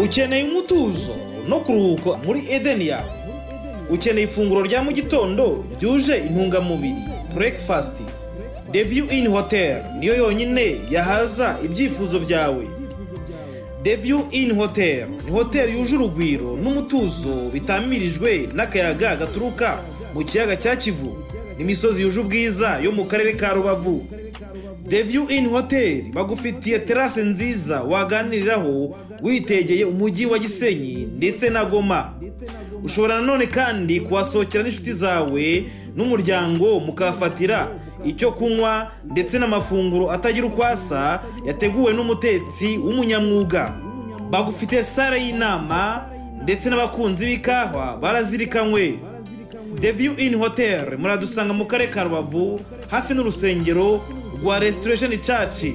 Ukeneye umutuzo no kuruhuka muri Edeni yawe? Ukeneye ifunguro rya mu gitondo ryuje intungamubiri, breakfast? The View Inn Hotel niyo yonyine yahaza ibyifuzo byawe. The View Inn Hotel ni hoteli yuje urugwiro n'umutuzo, bitamirijwe n'akayaga gaturuka mu kiyaga cya Kivu n'imisozi yuje ubwiza yo mu karere ka Rubavu. The View Inn Hotel bagufitiye terase nziza waganiriraho witegeye umujyi wa Gisenyi ndetse na Goma. Ushobora nanone kandi kuhasohokera n'inshuti zawe n'umuryango, mukahafatira icyo kunywa ndetse n'amafunguro atagira uko asa yateguwe n'umutetsi w'umunyamwuga. Bagufitiye salle y'inama, ndetse n'abakunzi b'ikawa barazirikanywe. The View Inn Hotel muradusanga mu karere ka Rubavu, hafi n'urusengero rwa Restoration Church.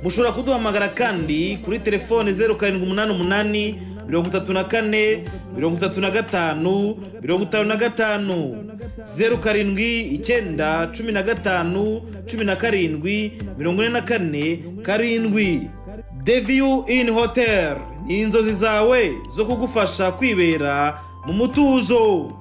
Mushobora kuduhamagara kandi kuri telefone 0788 34 35 55, 0791 517 44 7. The View Inn Hotel ni inzozi zawe zo kugufasha kwibera mu mutuzo.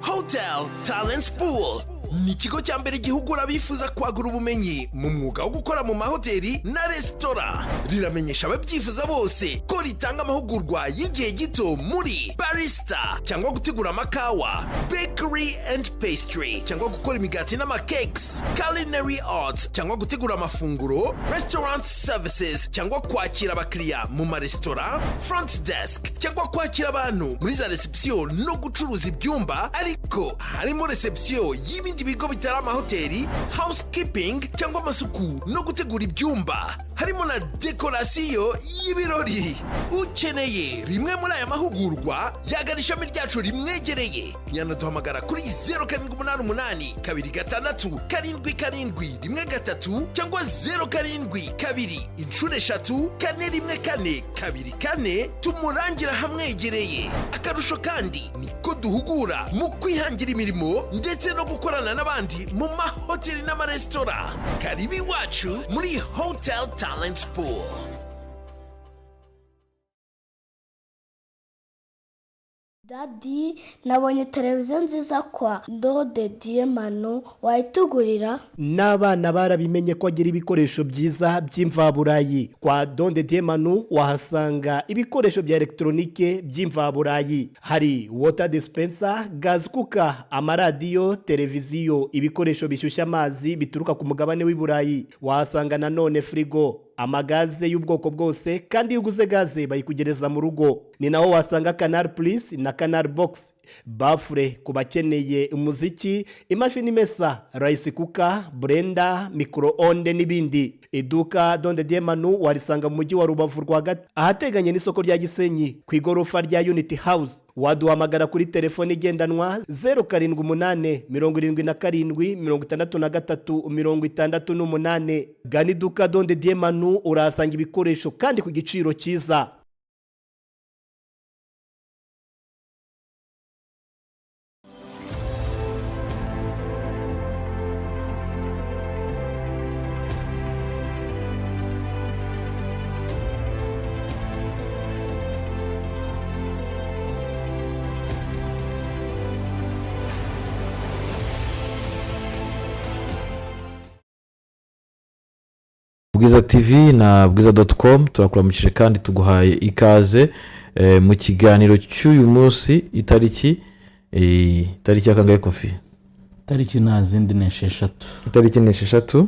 Hotel Talent Pool ni ikigo cya mbere gihugura abifuza kwagura ubumenyi mu mwuga wo gukora mu mahoteli na resitora. Riramenyesha ababyifuza bose ko ritanga amahugurwa y'igihe gito muri barista cyangwa gutegura amakawa, bakery and pastry cyangwa gukora imigati n'amakekes, culinary arts cyangwa gutegura amafunguro, restaurant services cyangwa kwakira abakiriya mu maresitora, front desk cyangwa kwakira abantu muri za reception no gucuruza ibyumba, ariko harimo reception y'ibindi bigo bitari amahoteli, housekeeping cyangwa amasuku no gutegura ibyumba, harimo na dekorasiyo y'ibirori. Ukeneye rimwe muri aya mahugurwa yagana ishami ryacu rimwegereye, yanaduhamagara kuri 0788 267 77 13 cyangwa 072333 1424, tumurangira hamwegereye. Akarusho kandi ni ko duhugura mu kwihangira imirimo ndetse no gukorana n'abandi mu mahoteli n'amaresitora. Karibu iwacu muri Hotel Talent Pool. Daddy, nabonye televiziyo nziza kwa Dode Diyemano, wayitugurira? N'abana barabimenye ko agira ibikoresho byiza by'imvaburayi. Kwa Donde Diemanu wahasanga ibikoresho bya elegitoronike by'imvaburayi: hari water dispenser, gas cooker, amaradiyo, televiziyo, ibikoresho bishyushya amazi bituruka ku mugabane w'i Burayi. Wahasanga nanone firigo, amagaze y'ubwoko bwose, kandi iyo uguze gaze bayikugereza mu rugo. Ni naho wasanga Canal Plus na Canal Box, baffle ku bakeneye umuziki, imashini imesa, rice cooker, blender, micro-onde n'ibindi. Iduka Donde Diemanu warisanga mu mujyi wa Rubavu rwagati, ahateganye n'isoko rya Gisenyi, ku igorofa rya Unity House. Waduhamagara kuri telefone igendanwa 0787 77 63 68. Gana iduka Donde Diemanu, urahasanga ibikoresho kandi ku giciro cyiza. Bwiza TV na bwiza.com, turakuramukije kandi tuguhaye ikaze mu kiganiro cy'uyu munsi, itariki ya kangahe, Kofi? Itariki nta zindi, ni 6. Itariki ni 6.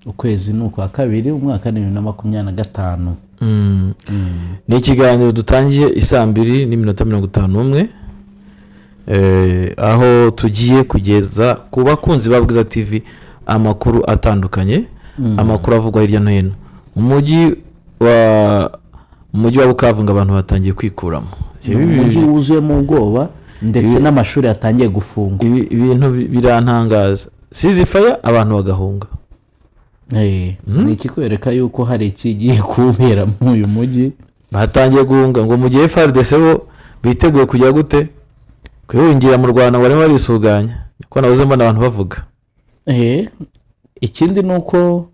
Ukwezi ni ukwa kabiri, umwaka ni 2025. Ni ikiganiro dutangiye isaa 2:51, aho tugiye kugeza ku bakunzi ba Bwiza TV amakuru atandukanye, amakuru avugwa hirya no hino mu mujyi wa Bukavu, ngo abantu batangiye kwikuramo. Ni umujyi wuzuyemo ubwoba, ndetse n'amashuri yatangiye gufungwa. Ibintu birantangaza, ceasefire abantu bagahunga. Ni ikikwereka yuko hari ikigiye kubera muri uyu mujyi. Batangiye guhunga, ngo mu gihe FARDC bo biteguye kujya gute kwihungira mu Rwanda, ngo barimo barisuganya. Ko nabuze mbona abantu bavuga. Ikindi ni uko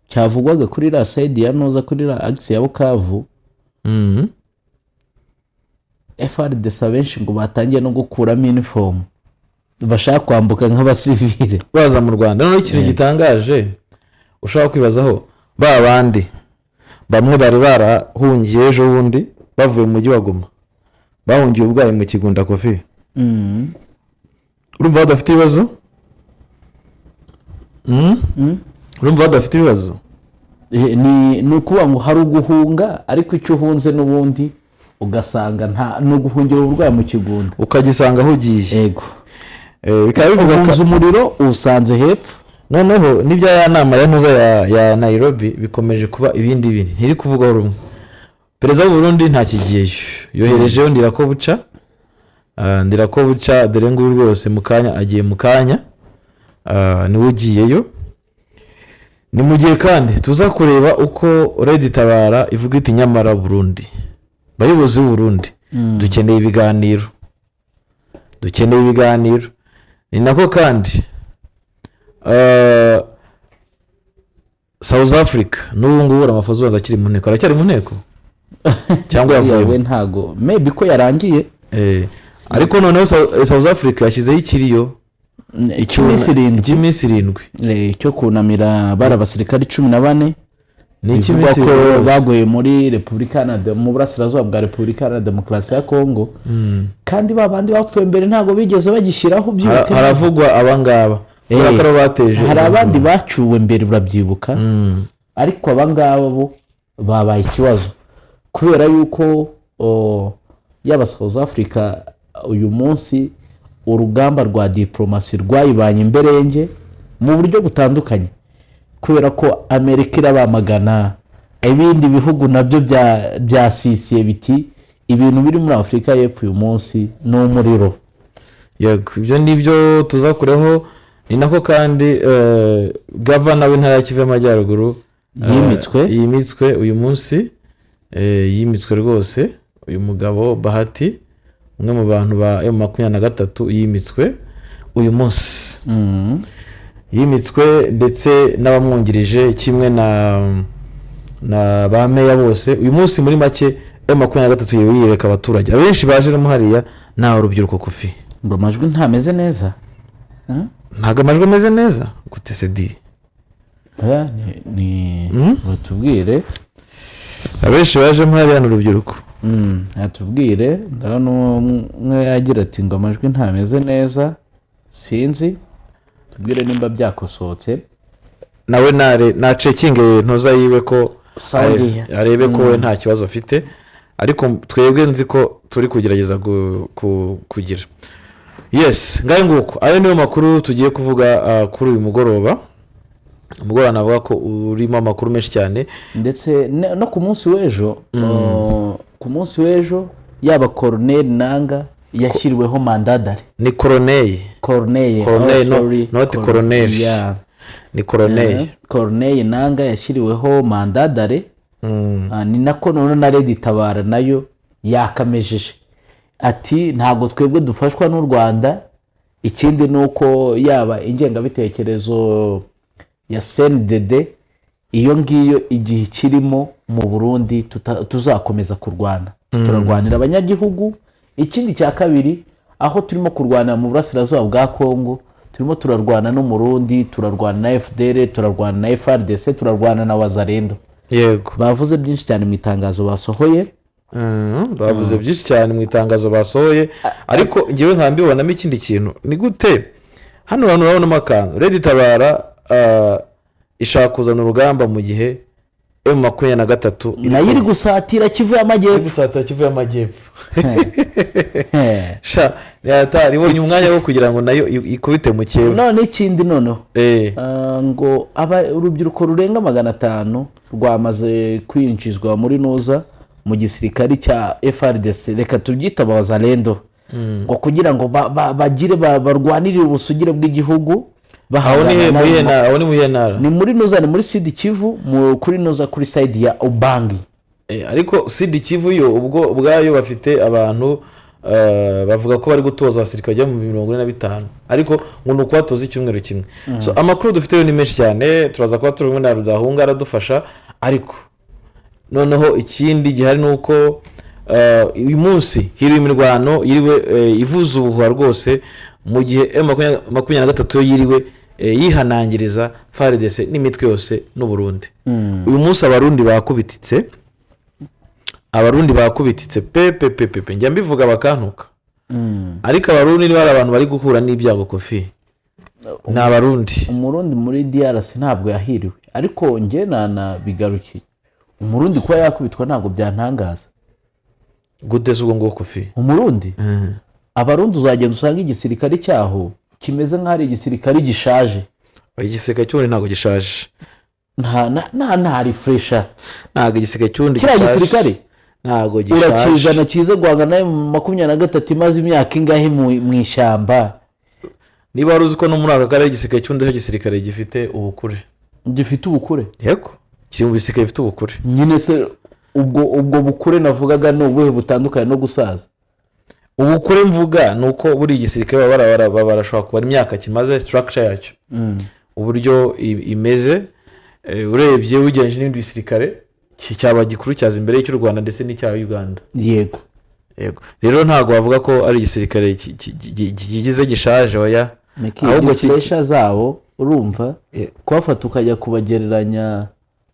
cyavugwaga kuri iriya side ya noza, kuri iriya axe ya Bukavu, FARDC abenshi ngo batangiye no gukuramo uniform, bashaka kwambuka nk'abasivile. Baza mu Rwanda. Noneho ikintu gitangaje ushobora kwibazaho, ba bandi bamwe bari barahungiye ejo bundi bavuye mu mujyi wa Goma, bahungiye ubwayi mu Kigunda, Kofi, urumva badafite ibibazo? Urumva badafite ibibazo? Ni ukuvuga ngo hari uguhunga, ariko icyo uhunze n'ubundi ugasanga nta, ni uguhungira uburwayi mu Kigunda. Ukagisanga aho ugiye. Yego. Bikaba bivuga ko Uhunze umuriro uwusanze hepfo. Noneho n'ibya ya nama ya ntuza ya Nairobi bikomeje kuba ibindi bindi, ntiri kuvugwaho rumwe. Perezida w'u Burundi ntakigiyeyo, yoherejeyo Ndirakobuca. Ndirakobuca dore nguyu rwose mu kanya agiye, mu kanya niwe ugiyeyo. Ni mu gihe kandi tuza kureba uko RED Tabara ivuga iti: "Nyamara Burundi, bayobozi b'u Burundi, dukeneye ibiganiro, dukeneye ibiganiro." Ni nako kandi South Africa n'ubu ngubu Ramaphosa ubanza akiri mu nteko, aracyari mu nteko cyangwa yavuyemo? We ntago, maybe ko yarangiye. Ariko noneho South Africa yashyizeho ikiriyo Icy'iminsi 7. Cy'iminsi 7. Cyo kunamira bari abasirikari 14 Ni bivugwa icy'iminsi ko 7 rwose. baguye muri Repubulika Iharanira, mu burasirazuba bwa Repubulika Iharanira Demokarasi ya Kongo. Kandi ba bandi bapfuye mbere ntabwo bigeze bagishyiraho byibuka. Haravugwa abangaba kubera ko aribo bateje Hari abandi bacyuwe mbere, urabyibuka. Ariko abangaba bo babaye ikibazo kubera yuko yaba South Africa uyu munsi urugamba rwa diporomasi rwayibanye imberenge mu buryo butandukanye, kubera ko Amerika irabamagana, ibindi bihugu nabyo byasisiye biti ibintu biri muri Afurika y'Epfo uyu munsi ni umuriro. Yego, ibyo ni byo tuza kureho. Ni nako kandi gavana w'intara ya Kivu y'Amajyaruguru Yimitswe. Yimitswe uyu munsi, yimitswe rwose. Uyu mugabo Bahati, umwe mu bantu ba M23, yimitswe uyu munsi. Yimitswe ndetse n'abamwungirije kimwe na ba meya bose uyu munsi. Muri make, M23 yewe yiyereka abaturage. Abenshi baje no hariya ni urubyiruko, Kofi. Ngo amajwi ntameze neza? Ntabwo amajwi ameze neza gute se di? Oya, ni batubwire. Abenshi bajemo hariya ni urubyiruko. Atubwire. Ndabona umwe yagira ati ngo amajwi ntameze neza, sinzi, tubwire nimba byakosotse. Nawe nare nacekinge ntuza yiwe ko Sound ye. Arebe ko we nta kibazo afite, ariko twebwe nzi ko turi kugerageza kugira. Yes, ngayo nguko, ayo niyo makuru tugiye kuvuga kuri uyu mugoroba. Umugoroba navuga ko urimo amakuru menshi cyane. Ndetse no ku munsi w'ejo, ku munsi w'ejo yaba Koroneri Nanga yashyiriweho mandat d'arrêt. Ni Koroneye. Corneille. Corneille, Oh, no, sorry. not Colonel. Yeah. Ni Koroneye. Corneille Nanga yashyiriweho mandat d'arrêt. Ni nako noneho na RED Tabara nayo yakamejeje ati ntabwo twebwe dufashwa n'u Rwanda. Ikindi ni uko yaba ingengabitekerezo ya CNDD iyo ngiyo igihe kirimo mu Burundi, tuzakomeza kurwana, turarwanira abanyagihugu. Ikindi cya kabiri, aho turimo kurwanira mu burasirazuba bwa Kongo, turimo turarwana n'Umurundi, turarwana na FDLR, turarwana na FARDC, turarwana na Wazalendo. Bavuze byinshi cyane mu itangazo basohoye. Bavuze byinshi cyane mu itangazo basohoye, ariko ngewe nkaba mbibonamo ikindi kintu. Ni gute hano hantu urabonamo akantu? RED Tabara ishaka kuzana urugamba mu gihe M23 nayo iri gusatira Kivu y'Amajyepfo. Iri gusatira Kivu y'Amajyepfo. Sha yata ibonye umwanya wo kugira ngo nayo ikubite mu cyeba. None ikindi noneho, ngo urubyiruko rurenga 500 rwamaze kwinjizwa muri nuza mu gisirikari cya FARDC, reka tubyite abazalendo, ngo kugira ngo bagire barwanirire ubusugire bw'igihugu. Aho ni he? Bahangana Muri n'ayo aho ni muri ntara? Ni muri nuza, ni muri Sud Kivu, kuri nuza, kuri side ya Ubangi. Ariko Sud Kivu yo ubwo ubwayo bafite abantu. Bavuga ko bari gutoza abasirikare bagera mu 45, ariko ngo ni ukubatoza icyumweru kimwe. So, amakuru dufite yo ni menshi cyane. Turaza kuba turi kumwe na Rudahunga, aradufasha. Ariko noneho ikindi gihari ni uko uyu munsi hiriwe imirwano, yiriwe ivuza ubuhuha rwose, mu gihe M23 yo yiriwe yihanangiriza FARDC n'imitwe yose n'Uburundi. Uyu munsi Abarundi bakubititse, Abarundi bakubititse pe pe pe pe pe. Njya mbivuga bakantuka, ariko Abarundi niba hari abantu bari guhura n'ibyago, Kofi, ni Abarundi. Umurundi muri DRC ntabwo yahiriwe, ariko njye nanabigarukiye, Umurundi kuba yakubitwa ntabwo byantangaza. Gute se ubwo ngo, Kofi? Umurundi, Abarundi uzagenda usanga igisirikare cyaho kimeze nk'aho ari igisirikare gishaje. Igisirikare cy'Uburundi ntabwo gishaje. Nta refresher. Ntabwo igisirikare cy'Uburundi Kiriya gishaje. gisirikare Ntabwo gishaje. urakizana kize guhangana na 23 imaze imyaka ingahe mu ishyamba? Niba wari uzi ko no muri aka karere igisirikare cy'Uburundi aricyo gisirikare gifite ubukure. Gifite ubukure? Yego, kiri mu bisirikare bifite ubukure. Nyine se ubwo bukure navugaga ni ubuhe butandukanye no gusaza? Ubukure mvuga ni uko buri gisirikare baba barashobora kubara imyaka kimaze, structure yacyo, uburyo imeze, urebye ugereranyije n'ibindi bisirikare, cyaba gikuru, cyaza imbere y'cy'u Rwanda ndetse n'icya Uganda. Yego, rero ntabwo bavuga ko ari igisirikare kigize gishaje, oya. Ahubwo Ahubwo zabo urumva kuhafata ukajya kubagereranya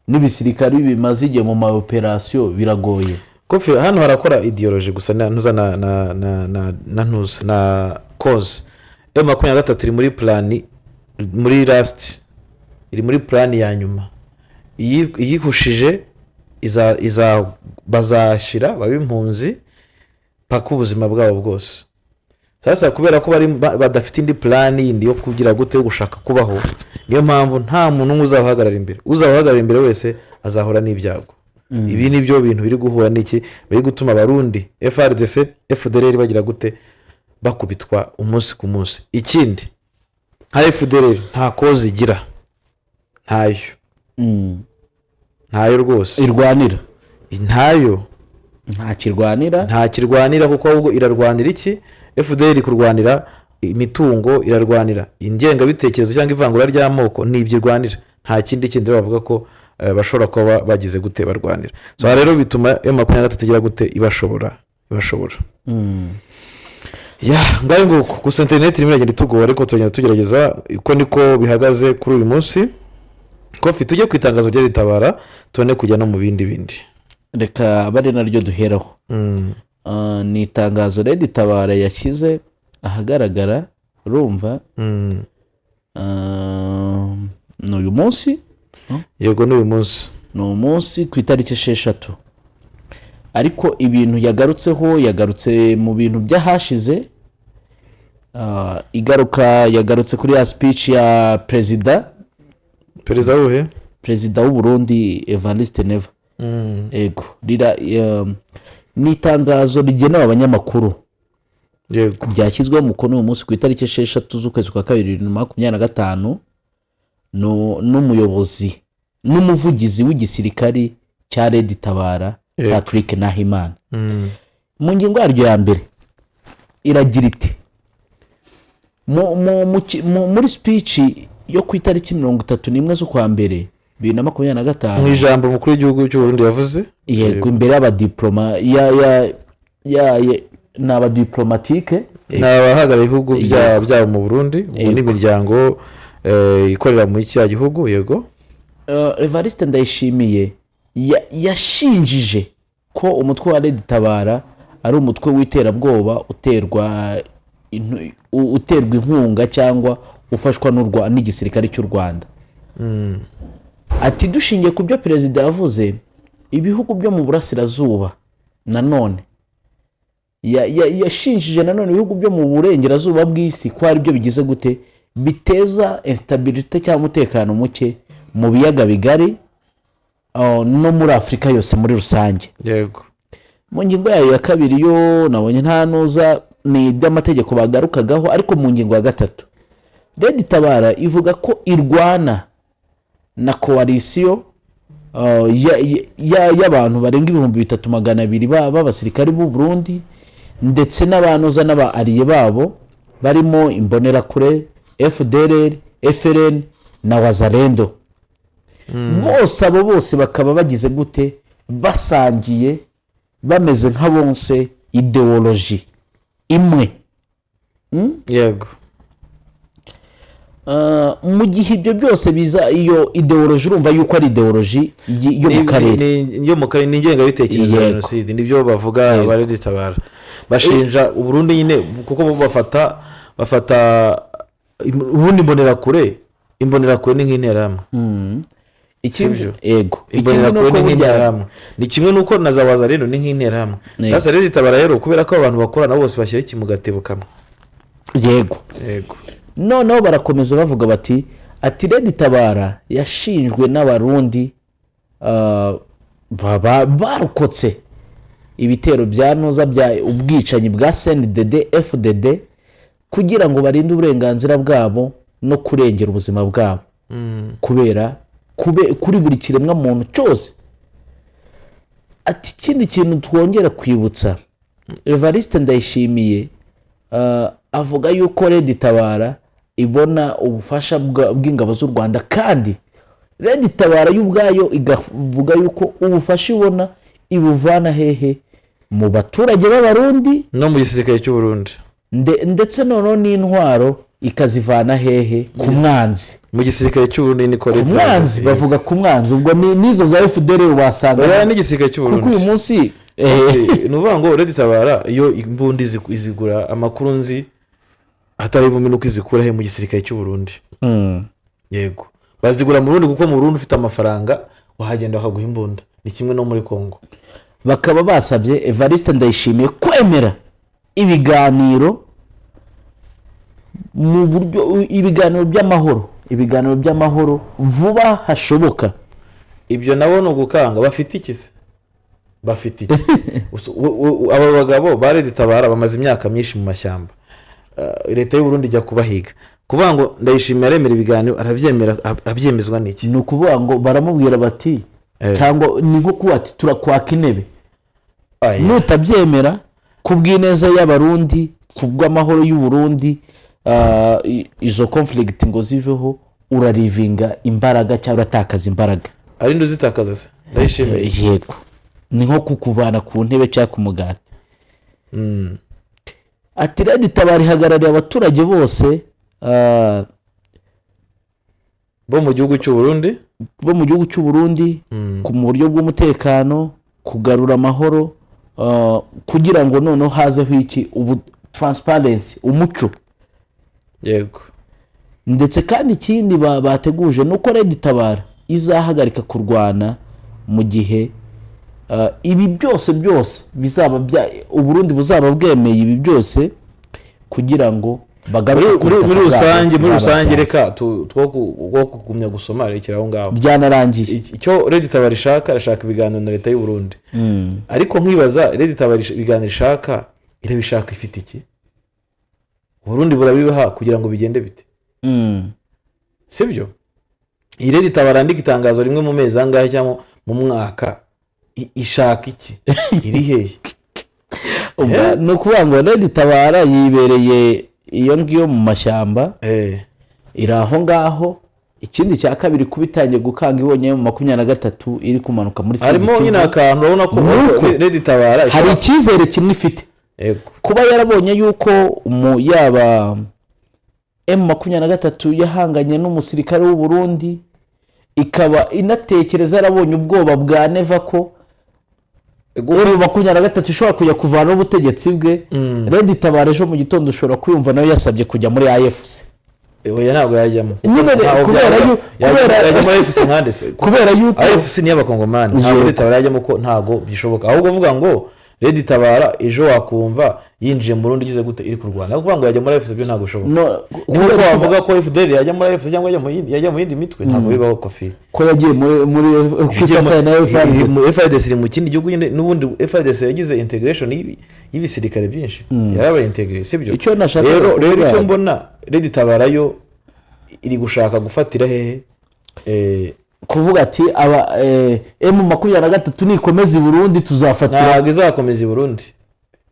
n'ibisirikare bimaze igihe mu ma operasiyo biragoye. Kofi, hano harakora idéologie gusa na ntuza na ntuza na cause. M23 iri muri plan, muri last, iri muri plan ya nyuma. Iyihushije iza bazashira babe impunzi paka ubuzima bwabo bwose. Sasa kubera ko bari badafite indi plan yindi yo kugira gute, yo gushaka kubaho, niyo mpamvu nta muntu n'umwe uzabahagarara imbere. Uzabahagarara imbere wese azahura n'ibyago. Ibi ni byo bintu biri guhura n'iki, biri gutuma Abarundi, FARDC, FDLR bagira gute, bakubitwa umunsi ku munsi. Ikindi, nka FDLR nta cause igira, ntayo, ntayo rwose. Irwanira? Ntayo. Nta kirwanira. Nta kirwanira, kuko ahubwo irarwanira iki? FDLR iri kurwanira imitungo, irarwanira ingengabitekerezo cyangwa ivangura ry'amoko, ni ibyo irwanira. Nta kindi kindi bavuga ko bashobora kuba bagize gute, barwanira. So aha rero bituma M23 igira gute, ibashobora. Ya, ngayo nguko. Gusa interineti irimo iragenda itugora, ariko turagenda tugerageza. Uko niko bihagaze kuri uyu munsi. Kofi, tujye ku itangazo rya Tabara, tubone kujya no mu bindi bindi. Reka abe ari naryo duheraho. Ni itangazo Red Tabara yashyize ahagaragara, urumva? Ni uyu munsi. Yego, ni uyu munsi. Ni umunsi ku itariki 6, ariko ibintu yagarutseho, yagarutse mu bintu by'ahashize. Igaruka, yagarutse kuri ya speech ya perezida. Perezida wuhe? Perezida w'u Burundi, Evariste Neva. Ego, rira ni itangazo rigenewe abanyamakuru ryashyizweho umukono uyu munsi ku itariki 6 z'ukwezi kwa kabiri 2025 n'umuyobozi n'umuvugizi w'igisirikari cya Red Tabara, Patrick Nahimana. Mu ngingo yaryo ya mbere iragira iti: "Muri speech yo ku itariki 31 z'ukwa mbere 2025." Mu ijambo umukuru w'igihugu cy'u Burundi yavuze. Yego, imbere y'abadiploma ya ni abadiplomatike. Ni abahagarariye ibihugu byabo mu Burundi, ubwo n'imiryango ikorera muri kiriya gihugu, yego. Evariste Ndayishimiye yashinjije ko umutwe wa Red Tabara ari umutwe w'iterabwoba uterwa inkunga cyangwa ufashwa n'igisirikare cy'u Rwanda. Ati: "Dushingiye ku byo perezida yavuze, ibihugu byo mu burasirazuba." Nanone yashinjije nanone ibihugu byo mu burengerazuba bw'isi ko ari byo bigize gute, biteza instabilité cyangwa umutekano muke mu biyaga bigari, no muri Afurika yose muri rusange. Mu ngingo yayo ya kabiri yo nabonye nta nuza, ni iby'amategeko bagarukagaho, ariko mu ngingo ya gatatu Red Tabara ivuga ko irwana na coalition y'abantu barenga 3200 b'abasirikari b'u Burundi. Ndetse n'abanuza n'aba alliés babo barimo Imbonerakure, FDLR, FRN na Wazalendo bose. Abo bose bakaba bagize gute? Basangiye, bameze nka bonse, idéologie imwe. Yego. Mu gihe ibyo byose biza, iyo idéologie, urumva yuko ari idéologie yo mu karere. Yo mu karere, ni ingengabitekerezo ya jenoside, nibyo bavuga. Ba RED-Tabara bashinja Uburundi nyine, kuko bo bafata ubundi Imbonerakure ni nk'interahamwe. Ikindi Sibyo? Yego. Ikindi ni Imbonerakure uko ni burya nk'interahamwe, ni kimwe n'uko na za Wazalendo ni nk'interahamwe. Sasa RED-Tabara rero, kubera ko abantu bakorana bose, bashyira iki mu gatebo kamwe. Yego. Yego. Noneho barakomeza bavuga bati, ati RED-Tabara yashinjwe n'Abarundi baba barokotse ibitero bya ntuza, bya ubwicanyi bwa CNDD FDD, kugira ngo barinde uburenganzira bwabo no kurengera ubuzima bwabo, kubera kuri buri kiremwa muntu cyose. Ati ikindi kintu twongera kwibutsa Evariste Ndayishimiye, avuga yuko RED-Tabara ibona ubufasha bw'ingabo z'u Rwanda, kandi RED-Tabara yo ubwayo ikavuga yuko ubufasha ibona ibuvana hehe? Mu baturage b'Abarundi no mu gisirikare cy'u Burundi. Ndetse noneho n'intwaro ikazivana hehe? Ku mwanzi. Mu gisirikare cy'u Burundi, niko Ku leta mwanzi, bavuga ku mwanzi, ubwo n'izo za FDLR wasanga Oya, n'igisirikare cy'u kuko uyu Burundi. munsi Ni ukuvuga ngo RED-Tabara iyo imbunda izigura, amakuru nzi atari ivumbi, nuko izikura he? Mu gisirikare cy'u Burundi. Yego, bazigura mu Burundi, kuko mu Burundi ufite amafaranga wahagenda bakaguha imbunda, ni kimwe no muri Congo. Bakaba basabye Evariste Ndayishimiye kwemera ibiganiro mu buryo ibiganiro by'amahoro vuba hashoboka. Ibyo nabo ni ugukanga. Bafite iki se? Bafite iki? Aba bagabo ba RED-Tabara bamaze imyaka myinshi mu mashyamba. Leta y'u Burundi ijya kubahiga. Kuvuga ngo Ndayishimiye aremera ibiganiro, arabyemera abyemezwa n'iki? Ni ukuvuga ngo baramubwira bati, cyangwa ni nko kuba ati turakwaka intebe Aya. nutabyemera ku bw'ineza y'Abarundi, ku bw'amahoro y'u Burundi, izo conflict ngo ziveho, urarivinga imbaraga cyangwa uratakaza imbaraga. Ari nde uzitakaza se? Ndayishimiye? Yego, ni nko kukuvana ku ntebe cyangwa ku mugati. Ati RED-Tabara ihagarariye abaturage bose bo mu gihugu cy'u Burundi. Bo mu gihugu cy'u Burundi, mu buryo bw'umutekano, kugarura amahoro, kugira ngo noneho hazeho iki? Ubu transparency, umuco. Ndetse kandi ikindi bateguje ni uko RED-Tabara izahagarika kurwana mu gihe ibi byose byose bizaba Uburundi buzaba bwemeye ibi byose kugira ngo bagaruke muri ku butaka muri bwabo rusange, muri rusange, bwababyaye. Reka two kugumya gusoma, rekera aho ngaho. Byanarangiye. Icyo RED-Tabara ishaka, irashaka ibiganiro na leta y'u Burundi. Ariko nkibaza, RED-Tabara ibiganiro ishaka, irabishaka ifite iki? Uburundi burabibaha kugira ngo bigende bite? Sibyo? Iyi RED-Tabara yandika itangazo rimwe mu mezi angahe cyangwa mu mwaka, ishaka iki? Iri hehe? Ubwo ni ukuvuga ngo RED-Tabara yibereye iyo ngiyo mu mashyamba, iri aho ngaho. Ikindi cya kabiri, kuba itangiye gukanga ibonye mu 23 iri kumanuka muri Harimo Sud nyine Kivu. akantu urabona ko Nuko RED-Tabara hari icyizere kimwe ifite, kuba yarabonye yuko yaba M23 yahanganye n'umusirikare w'u Burundi, ikaba inatekereza yarabonye ubwoba bwa Neva ko M23 ishobora kujya kuvanaho ubutegetsi bwe. RED-Tabara ejo mu gitondo ushobora kwiyumva nayo yasabye kujya muri AFC. Oya, ntabwo yajyamo. Nyine Ntabwo yajya muri AFC nkande se? Kubera yuko AFC ni iy'Abakongomani, ntabwo RED-Tabara yajyamo, ko ntabwo bishoboka. Ahubwo uvuga ngo RED-Tabara ejo wakumva yinjiye mu Burundi, igize gute, iri kurwana. Ariko kuvuga ngo yajya muri AFC byo ntabwo bishoboka. No, ni nk'uko kubera wavuga ko FDL yajya muri AFC cyangwa yajya mu yindi mitwe, ntabwo bibaho, Kofi. Ko yagiye muri kwifatanya na FARDC. FARDC iri mu kindi gihugu nyine. N'ubundi FARDC yagize integration y'ibisirikare byinshi, yarabaye intégré, sibyo? Icyo nashakaga Rero kuvuga- icyo mbona, RED-Tabara yo iri gushaka gufatira hehe? Kuvuga ati aba M23 nikomeza i Burundi tuzafatira Ntabwo izakomeza i Burundi.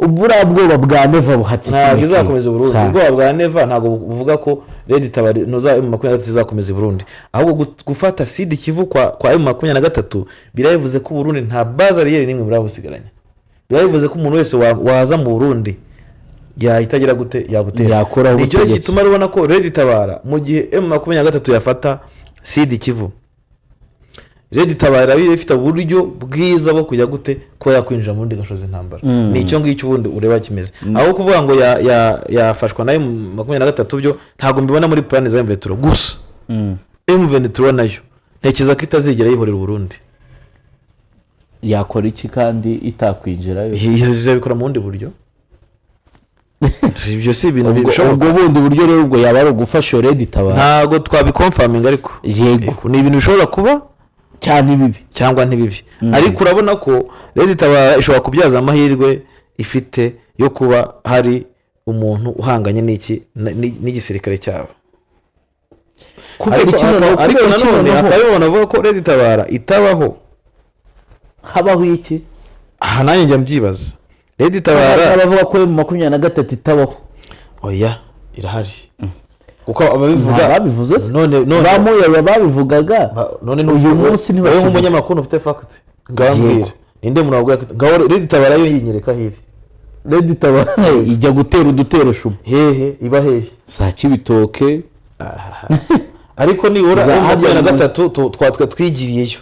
Buriya bwoba bwa Neva buhatse Ntabwo iki? izakomeza Burundi. Cyane. Ubwoba bwa Neva ntabwo buvuga ko RED Tabara ntuza M23 izakomeza i Burundi, ahubwo gufata Sud Kivu kwa M23 birabivuze ko Burundi nta base arrière n'imwe burabusigaranye. Birabivuze ko umuntu wese waza mu Burundi yahita agira gute? Yagutera. Yakuraho Nicyo ubutegetsi. gituma rubona ko RED Tabara, mu gihe M23 yafata Sud Kivu, RED Tabara iba ifite uburyo bwiza bwo kujya gute? Kuba yakwinjira mu bundi gashoza intambara. Ni icyo ngicyo ubundi ureba kimeze. Aho kuvuga ngo yafashwa na M23, byo ntabwo mbibona muri plan za M23. Gusa M23 nayo ntekereza ko itazigera yihorera Uburundi. Yakora iki kandi itakwinjirayo? Izabikora mu bundi buryo. Ibyo si ibintu bishoboka. Ubwo bundi buryo rero, ubwo yaba ari ugufasha iyo RED Tabara? Ntabwo twabiconfirminga, ariko ni ibintu bishobora kuba cyane bibi. Cyangwa ntibibi, ariko urabona ko RED Tabara ishobora kubyaza amahirwe ifite yo kuba hari umuntu uhanganye n'iki n'igisirikare cyabo. Kubera Ariko iki noneho? ariko Kubera iki nanone noneho? hakaba abantu bavuga ko RED Tabara itabaho. Habaho iki? Aha nanjye njya mbyibaza. RED Tabara Abavuga ko M23 itabaho. Oya, irahari, kuko ababivuga Nta babivuze se? None Bamuyaye babivugaga. None Uyu munsi wowe ntibakivuga. nk'umunyamakuru ufite fact, ngaho mbwira, ninde muntu wabwira ko ngaho RED Tabara yo yinyereka hiri? RED Tabara ijya gutera udutero shuma. Hehe? Iba hehe? Za Kibitoke. Ariko nibura Za M23 twigiriyeyo,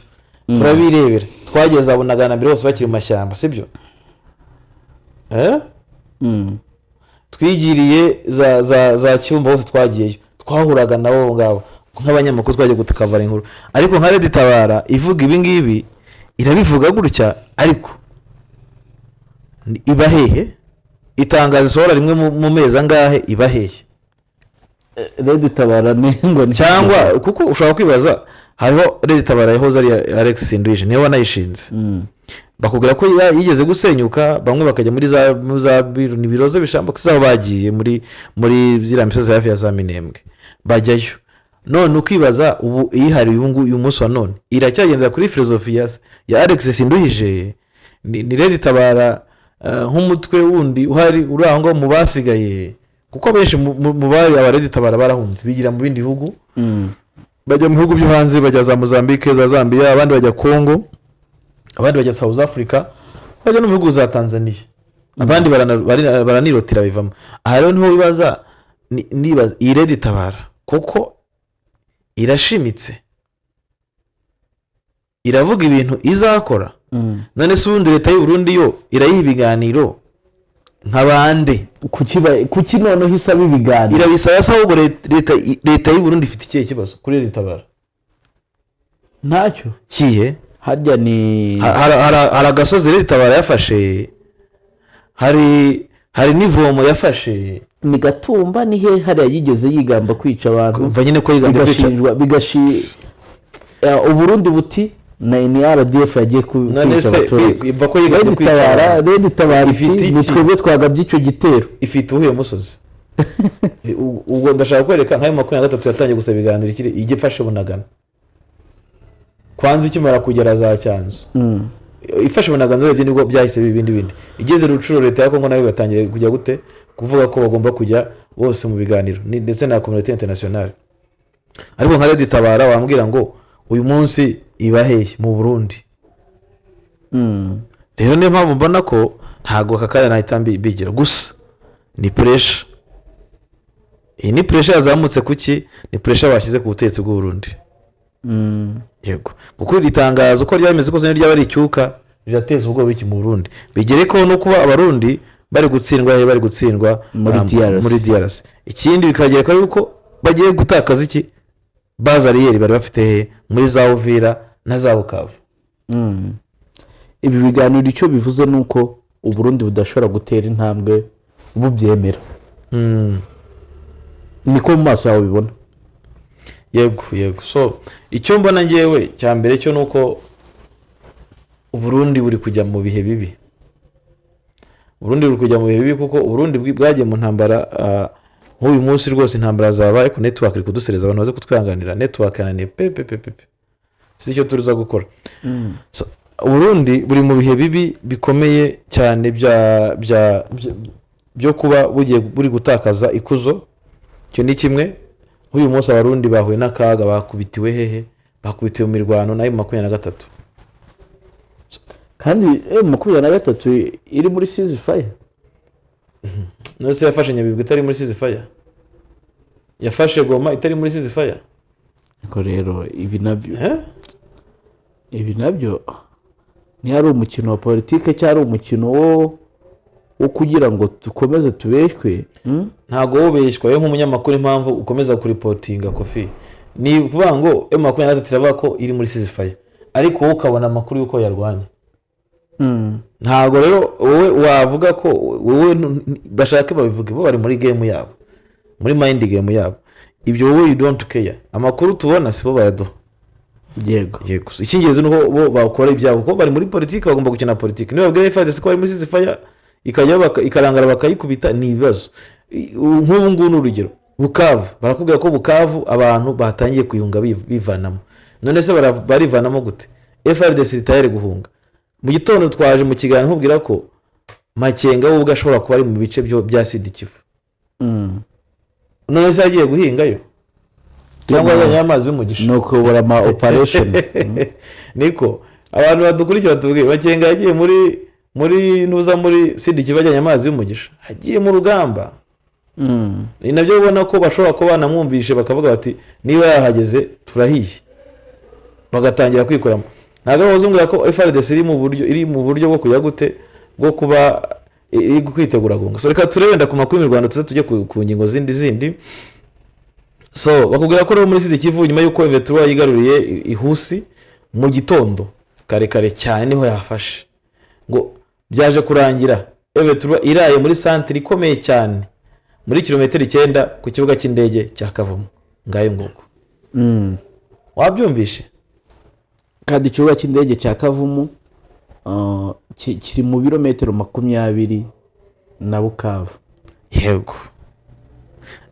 turabirebera, twageze abo na mbere bose bakiri mu mashyamba, sibyo? Eh? Twigiriye za Cyumba hose, twagiyeyo, twahuraga nabo ngabo nk'abanyamakuru, twagiye gutakavara inkuru. Ariko nka RED Tabara ivuga ibi ngibi, irabivuga gutya, ariko iba hehe? Itangazo isohora rimwe mu mezi angahe, iba hehe? RED Tabara ni ngo Cyangwa kuko ushobora kwibaza, hariho RED Tabara yahoze ari iya Alex Sinduhije, niwe wanayishinze. Bakubwira ko yigeze gusenyuka, bamwe bakajya muri za ni biroze bishamba aho bagiye muri ziriya misozi hafi ya za Minembwe, bajyayo. None ukibaza, ubu iyihari uyu nguyu, uyu munsi wa none, iracyagendera kuri filozofi ya Alex Sinduhije? Ni RED Tabara nk'umutwe wundi uhari uri aho ngaho mu basigaye? Kuko abenshi mu bari aba RED Tabara barahunze, bigira mu bindi bihugu, bajya mu bihugu byo hanze, bajya za Mozambique, za Zambia, abandi bajya Congo, abandi bajya South Africa, bajya no mu bihugu za Tanzania, abandi baranirotira bivamo. Aha rero niho wibaza, nibaza iyi RED Tabara kuko irashimitse, iravuga ibintu izakora. None se ubundi leta y'u Burundi yo irayiha ibiganiro nka bande? Kuki noneho isaba ibiganiro? Irabisaba se? Ahubwo leta y'u Burundi ifite ikihe kibazo kuri RED Tabara? Ntacyo. Kihe? Harya ni Hari agasozi RED Tabara yafashe, hari n'ivomo yafashe. Ni Gatumba? Ni he hariya yigeze yigamba kwica abantu? Umva nyine ko yigambye kwica. Bigashinjwa Uburundi buti ni RDF yagiye None kwica se abaturage. Biva ko yigambye RED kwica Tabara abantu. RED Tabara Ifite iti ni iki? twebwe twagabye icyo gitero. Ifite uwuhe musozi? Ubwo ndashaka kwereka nk'ayo 23 yatangiye gusaba ibiganiro ikiri ijya ifashe Bunagana. Kwanza ikimara kugera za Cyanzu, ifashe Bunagana, urebye nibwo byahise biba ibindi bindi. Igeze Rucuro, leta ya Kongo nayo batangiye kujya gute? Kuvuga ko bagomba kujya bose mu biganiro, ndetse na communauté internationale. Ariko nka RED Tabara wambwira ngo uyu munsi iba hehe mu Burundi? Rero niyo mpamvu mbona ko ntabwo aka kanya nahita mbigira. Gusa ni pressure, iyi ni pressure yazamutse. Kuki? Ni pressure bashyize ku butegetsi bw'u Burundi. Yego, kuko iri tangazo uko ryaba rimeze kose, ryaba ari icyuka, rirateza ubwoba iki mu Burundi, bigere ko no kuba Abarundi bari gutsindwa, bari gutsindwa Muri DRC. Muri DRC. Ikindi bikagereka yuko bagiye gutakaza iki? Base arrière bari bafite he? Muri za Uvira na za Bukavu. Ibi biganiro icyo bivuze ni uko Uburundi budashobora gutera intambwe bubyemera. Niko mu maso yawe ubibona? Yego. So icyo mbona ngewe cya mbere cyo ni uko Uburundi buri kujya mu bihe bibi. Uburundi buri kujya mu bihe bibi, kuko Uburundi bwagiye mu ntambara. Nk'uyu munsi rwose intambara zabaye, ariko network iri kudusereza. Abantu baze kutwihanganira, network yananiye pe pe pe pe pe, si icyo tuza gukora. So, Uburundi buri mu bihe bibi bikomeye cyane byo kuba bugiye buri gutakaza ikuzo. Icyo ni kimwe. Nk'uyu munsi Abarundi bahuye n'akaga, bakubitiwe hehe? Bakubitiwe mu mirwano nayo 23. Kandi M23 iri muri ceasefire. None se yafashe Nyabibwe itari muri ceasefire? Yafashe Goma itari muri ceasefire? Ariko rero ibi nabyo Eh? ibi nabyo niyo ari umukino wa politike cyangwa ari umukino wo kugira ngo dukomeze tubeshywe? Ntabwo wubeshywa yo nk'umunyamakuru. Impamvu ukomeza kuripotinga, Kofi, ni ukuvuga ngo M23 iravuga ko iri muri ceasefire, ariko wowe ukabona amakuru y'uko yarwanye. Ntabwo rero wowe wavuga ko wowe bashake babivuge, bo bari muri game yabo, muri mind game yabo. Ibyo wowe you don't care. Amakuru tubona si bo bayaduha. Yego, icy'ingenzi ni uko bo bakora ibyabo, kuko bari muri politiki, bagomba gukina politiki. Niba babwira FARDC ko bari muri ceasefire, ikajyaho ikarangara bakayikubita, ni ibibazo. Nk'ubu ngubu ni urugero, Bukavu, barakubwira ko Bukavu abantu batangiye kuyunga bivanamo. None se barivanamo gute? FARDC iri tayari guhunga. Mu gitondo twaje mu kiganiro nkubwira ko Makenga we ubwe ashobora kuba ari mu bice bya Sud Kivu. None se yagiye guhingayo cyangwa yazanye amazi y'umugisha? Ni ukuyobora ama operation. Niko abantu badukurikira batubwiye, Makenga yagiye muri ntuza, muri Sud Kivu, ajyanye amazi y'umugisha, agiye mu rugamba? Ni nabyo ubona ko bashobora kuba banamwumvishe, bakavuga bati niba yahageze turahiye, bagatangira kwikoramo. Ntabwo ari umbwira ko FARDC iri mu buryo bwo kujya gute, bwo kuba iri kwitegura guhunga. So reka turebe wenda ku makuru y'u Rwanda, tuze tujye ku ngingo zindi. So bakubwira ko rero muri Sud Kivu, nyuma y'uko M23 yigaruriye Ihusi mu gitondo kare kare cyane, niho yafashe, ngo byaje kurangira M23 iraye muri santire ikomeye cyane, muri kilometero 9 ku kibuga cy'indege cya Kavumu. Ngayo nguko. Wabyumvishe? Kandi ikibuga cy'indege cya Kavumu kiri mu birometero 20 na Bukavu. Yego,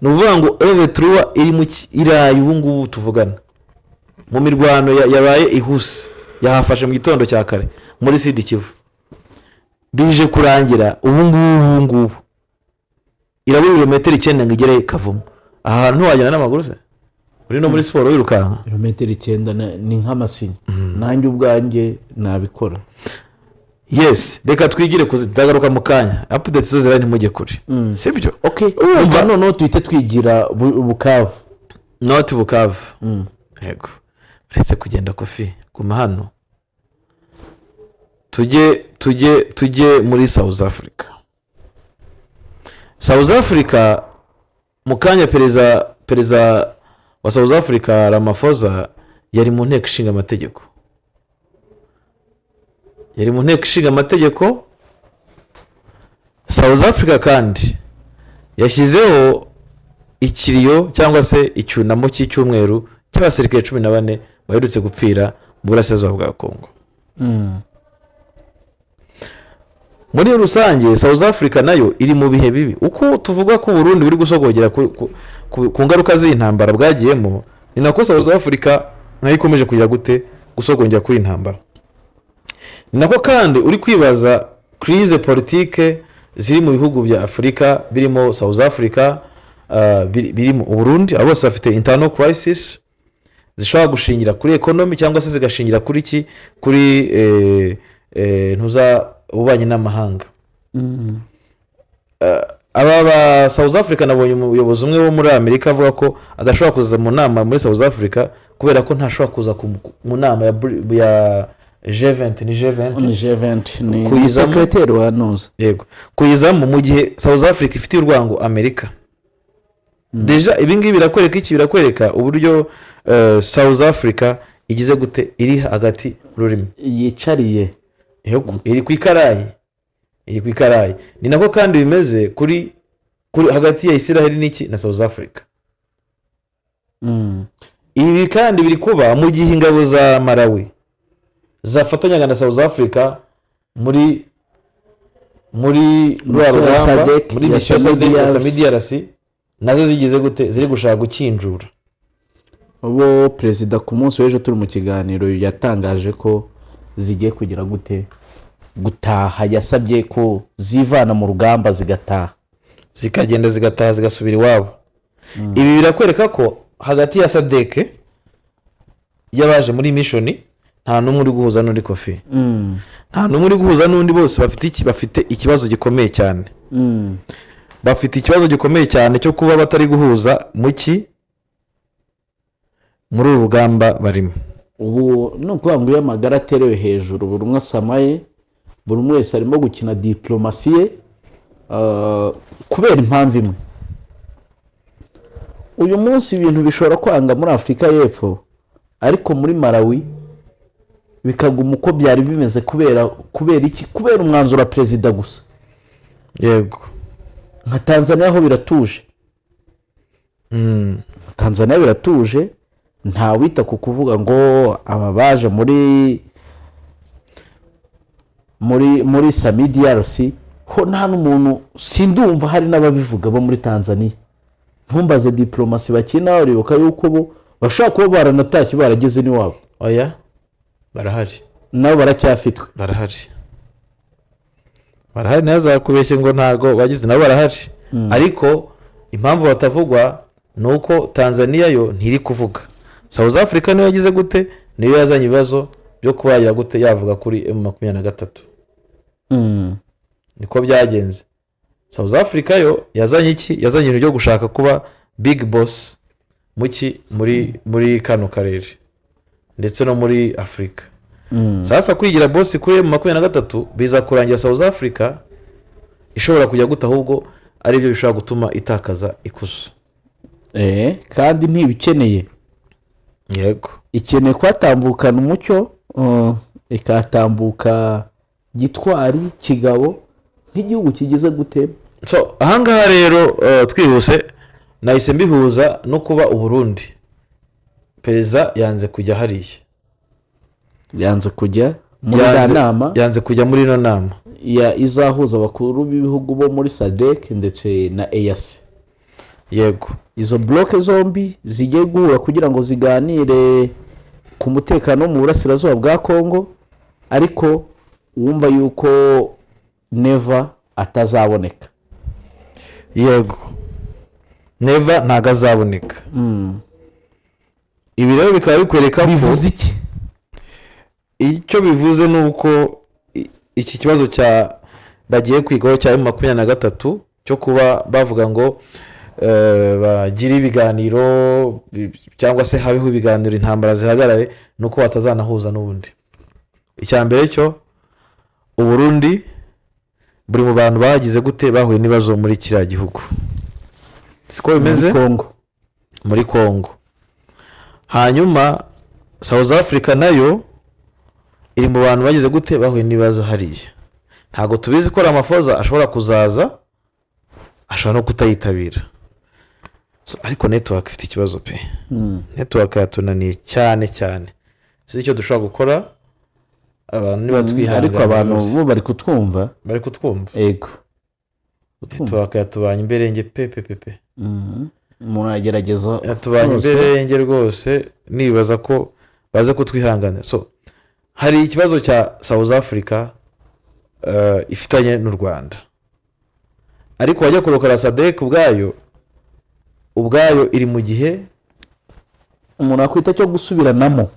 ni ukuvuga ngo M23 iri mu iraye ubu ngubu tuvugana mu mirwano yabaye Ihuse, yahafashe mu gitondo cya kare muri Sud Kivu. Bije kurangira ubu ngubu irabura ibirometero 9 ngo igere Kavumu. Aha hantu ntiwagenda n'amaguru se uri no muri siporo wirukanka? Ibirometero 9 ni nk'amasinya, nanjye ubwanjye nabikora. Yes, reka twigire kuzitagaruka mu kanya. Update zo zirahari, ntimujye kure, sibyo? Okay, urumva noneho tuhite twigira Bukavu. Not Bukavu. Yego, uretse kugenda, Kofi, guma hano, tujye muri South Africa. South Africa mu kanya, perezida wa South Africa Ramaphosa yari mu nteko ishinga amategeko, yari mu nteko ishinga amategeko. South Africa kandi yashyizeho ikiriyo cyangwa se icyunamo cy'icyumweru cy'abasirikare 14 baherutse gupfira mu burasirazuba bwa Kongo. Muri rusange South Africa nayo iri mu bihe bibi. Uko tuvuga ko Burundi buri gusogongera ku ngaruka z'iyi ntambara bwagiyemo, ni nako South Africa nayo ikomeje kugira gute? Gusogongera kuri iyi ntambara. Ni nako kandi uri kwibaza crise politique ziri mu bihugu bya Afurika birimo South Africa, birimo Uburundi. Abo bose bafite internal crisis zishobora gushingira kuri economy cyangwa se zigashingira kuri ki, kuri ntuza, ububanyi n'amahanga. Aba ba South Africa, nabonye umuyobozi umwe wo muri Amerika avuga ko adashobora kuza mu nama muri South Africa kubera ko ntashobora kuza mu nama ya G20, ni G20. Ni G20, ni Kuyizamo. Secrétaire wa nuza. Yego, kuyizamo mu gihe South Africa ifitiye urwango Amerika. Déjà ibi ngibi birakwereka iki? Birakwereka uburyo South Africa igize gute, iri hagati mu rurimi. Yicariye. Yego, iri ku ikarayi, iri ku ikarayi. Ni nako kandi bimeze kuri hagati ya Israel n'iki, na South Africa. Ibi kandi biri kuba mu gihe ingabo za Malawi zafatanyaga na South Africa muri rwa Mission ya rugamba, SADC, muri ya mission ya SAMIDRC. SAMIDRC, nazo zigize gute? Ziri gushaka gukinjura. Bo perezida ku munsi w'ejo turi mu kiganiro yatangaje ko Zigiye kugira gute? Gutaha. Yasabye ko zivana mu rugamba zigataha. Zikagenda, zigataha, zigasubira iwabo. Ibi birakwereka ko hagati ya SADC y'abaje muri mission, nta n'umwe uri guhuza n'undi, kofi. Nta n'umwe uri guhuza n'undi. Bose bafite iki? Bafite ikibazo gikomeye cyane. Bafite ikibazo gikomeye cyane cyo kuba batari guhuza mu ki? Muri uru rugamba barimo. Ubu ni ukuvuga ngo iyo amagara aterewe hejuru, buri umwe asamaye, buri umwe wese arimo gukina diporomasi ye, kubera impamvu imwe. Uyu munsi ibintu bishobora kwanga muri Afurika y'Epfo, ariko muri Malawi bikaguma uko byari bimeze. Kubera iki? Kubera umwanzuro wa perezida gusa. Nka Tanzania ho biratuje. Tanzania biratuje, ntawita ku kuvuga ngo aba baje muri SAMIDRC ho nta n'umuntu, sindumva hari n'ababivuga bo muri Tanzania. Ntumbaze diporomasi bakina. Uribuka yuko bo bashobora kuba baranatashye, barageze n'iwabo. Oya, barahari. Nabo baracyafitwe. Barahari, barahari. Ntazakubeshye ngo ntago bagize, nabo barahari. Ariko impamvu batavugwa ni uko Tanzania yo ntiri kuvuga. South Africa niyo yagize gute? Niyo yazanye ibibazo byo kuba yagira gute? Yavuga kuri M23. Niko byagenze. South Africa yo yazanye iki? Yazanye ibintu byo gushaka kuba big boss muki muri kano karere ndetse no muri Afurika. Sasa kwigira boss kuri M23 biza kurangira South Africa ishobora kujya gute? Ahubwo aribyo bishobora gutuma itakaza ikuzo. Kandi ntibikeneye. Ikeneye kuhatambukana umucyo, ikahatambuka gitwari, kigabo, nk'igihugu kigize gute? So ahangaha rero, twihuse, nahise mbihuza no kuba Uburundi perezida yanze kujya hariya. Yanze kujya muri iriya nama. Yanze kujya muri ino nama. Ya izahuza abakuru b'ibihugu bo muri SADC ndetse na EAC. Izo bloc zombi zigiye guhura kugira ngo ziganire ku mutekano wo mu burasirazuba bwa Kongo, ariko wumva yuko Neva atazaboneka. Yego, Neva ntabwo azaboneka. Ibi rero bikaba bikwereka ko Bivuze iki? Icyo bivuze ni uko iki kibazo cya bagiye kwigaho cya M23, cyo kuba bavuga ngo bagire ibiganiro cyangwa se habeho ibiganiro, intambara zihagarare, ni uko batazanahuza n'ubundi. Icya mbere cyo, Uburundi buri mu bantu bagize gute? Bahuye n'ibibazo muri kiriya gihugu, siko bimeze? Muri Kongo. Muri Congo. Hanyuma South Africa nayo iri mu bantu bagize gute? Bahuye n'ibibazo hariya. Ntabwo tubizi ko Ramaphosa ashobora kuzaza, ashobora no kutayitabira. So, ariko network ifite ikibazo pe. Network yatunaniye cyane cyane, si icyo dushobora gukora. Abantu niba twihangana Ariko abantu rwose. bo bari kutwumva. Bari kutwumva. Ego. Network yatubanye imberenge pe pe pe pe. Umuntu yagerageza Yatubanye rwose. imberenge rwose. Nibaza ko baze kutwihangana. So hari ikibazo cya South Africa ifitanye n'u Rwanda, ariko wajya kurokora SADC ubwayo iri mu gihe umuntu akwita cyo gusubiranamo.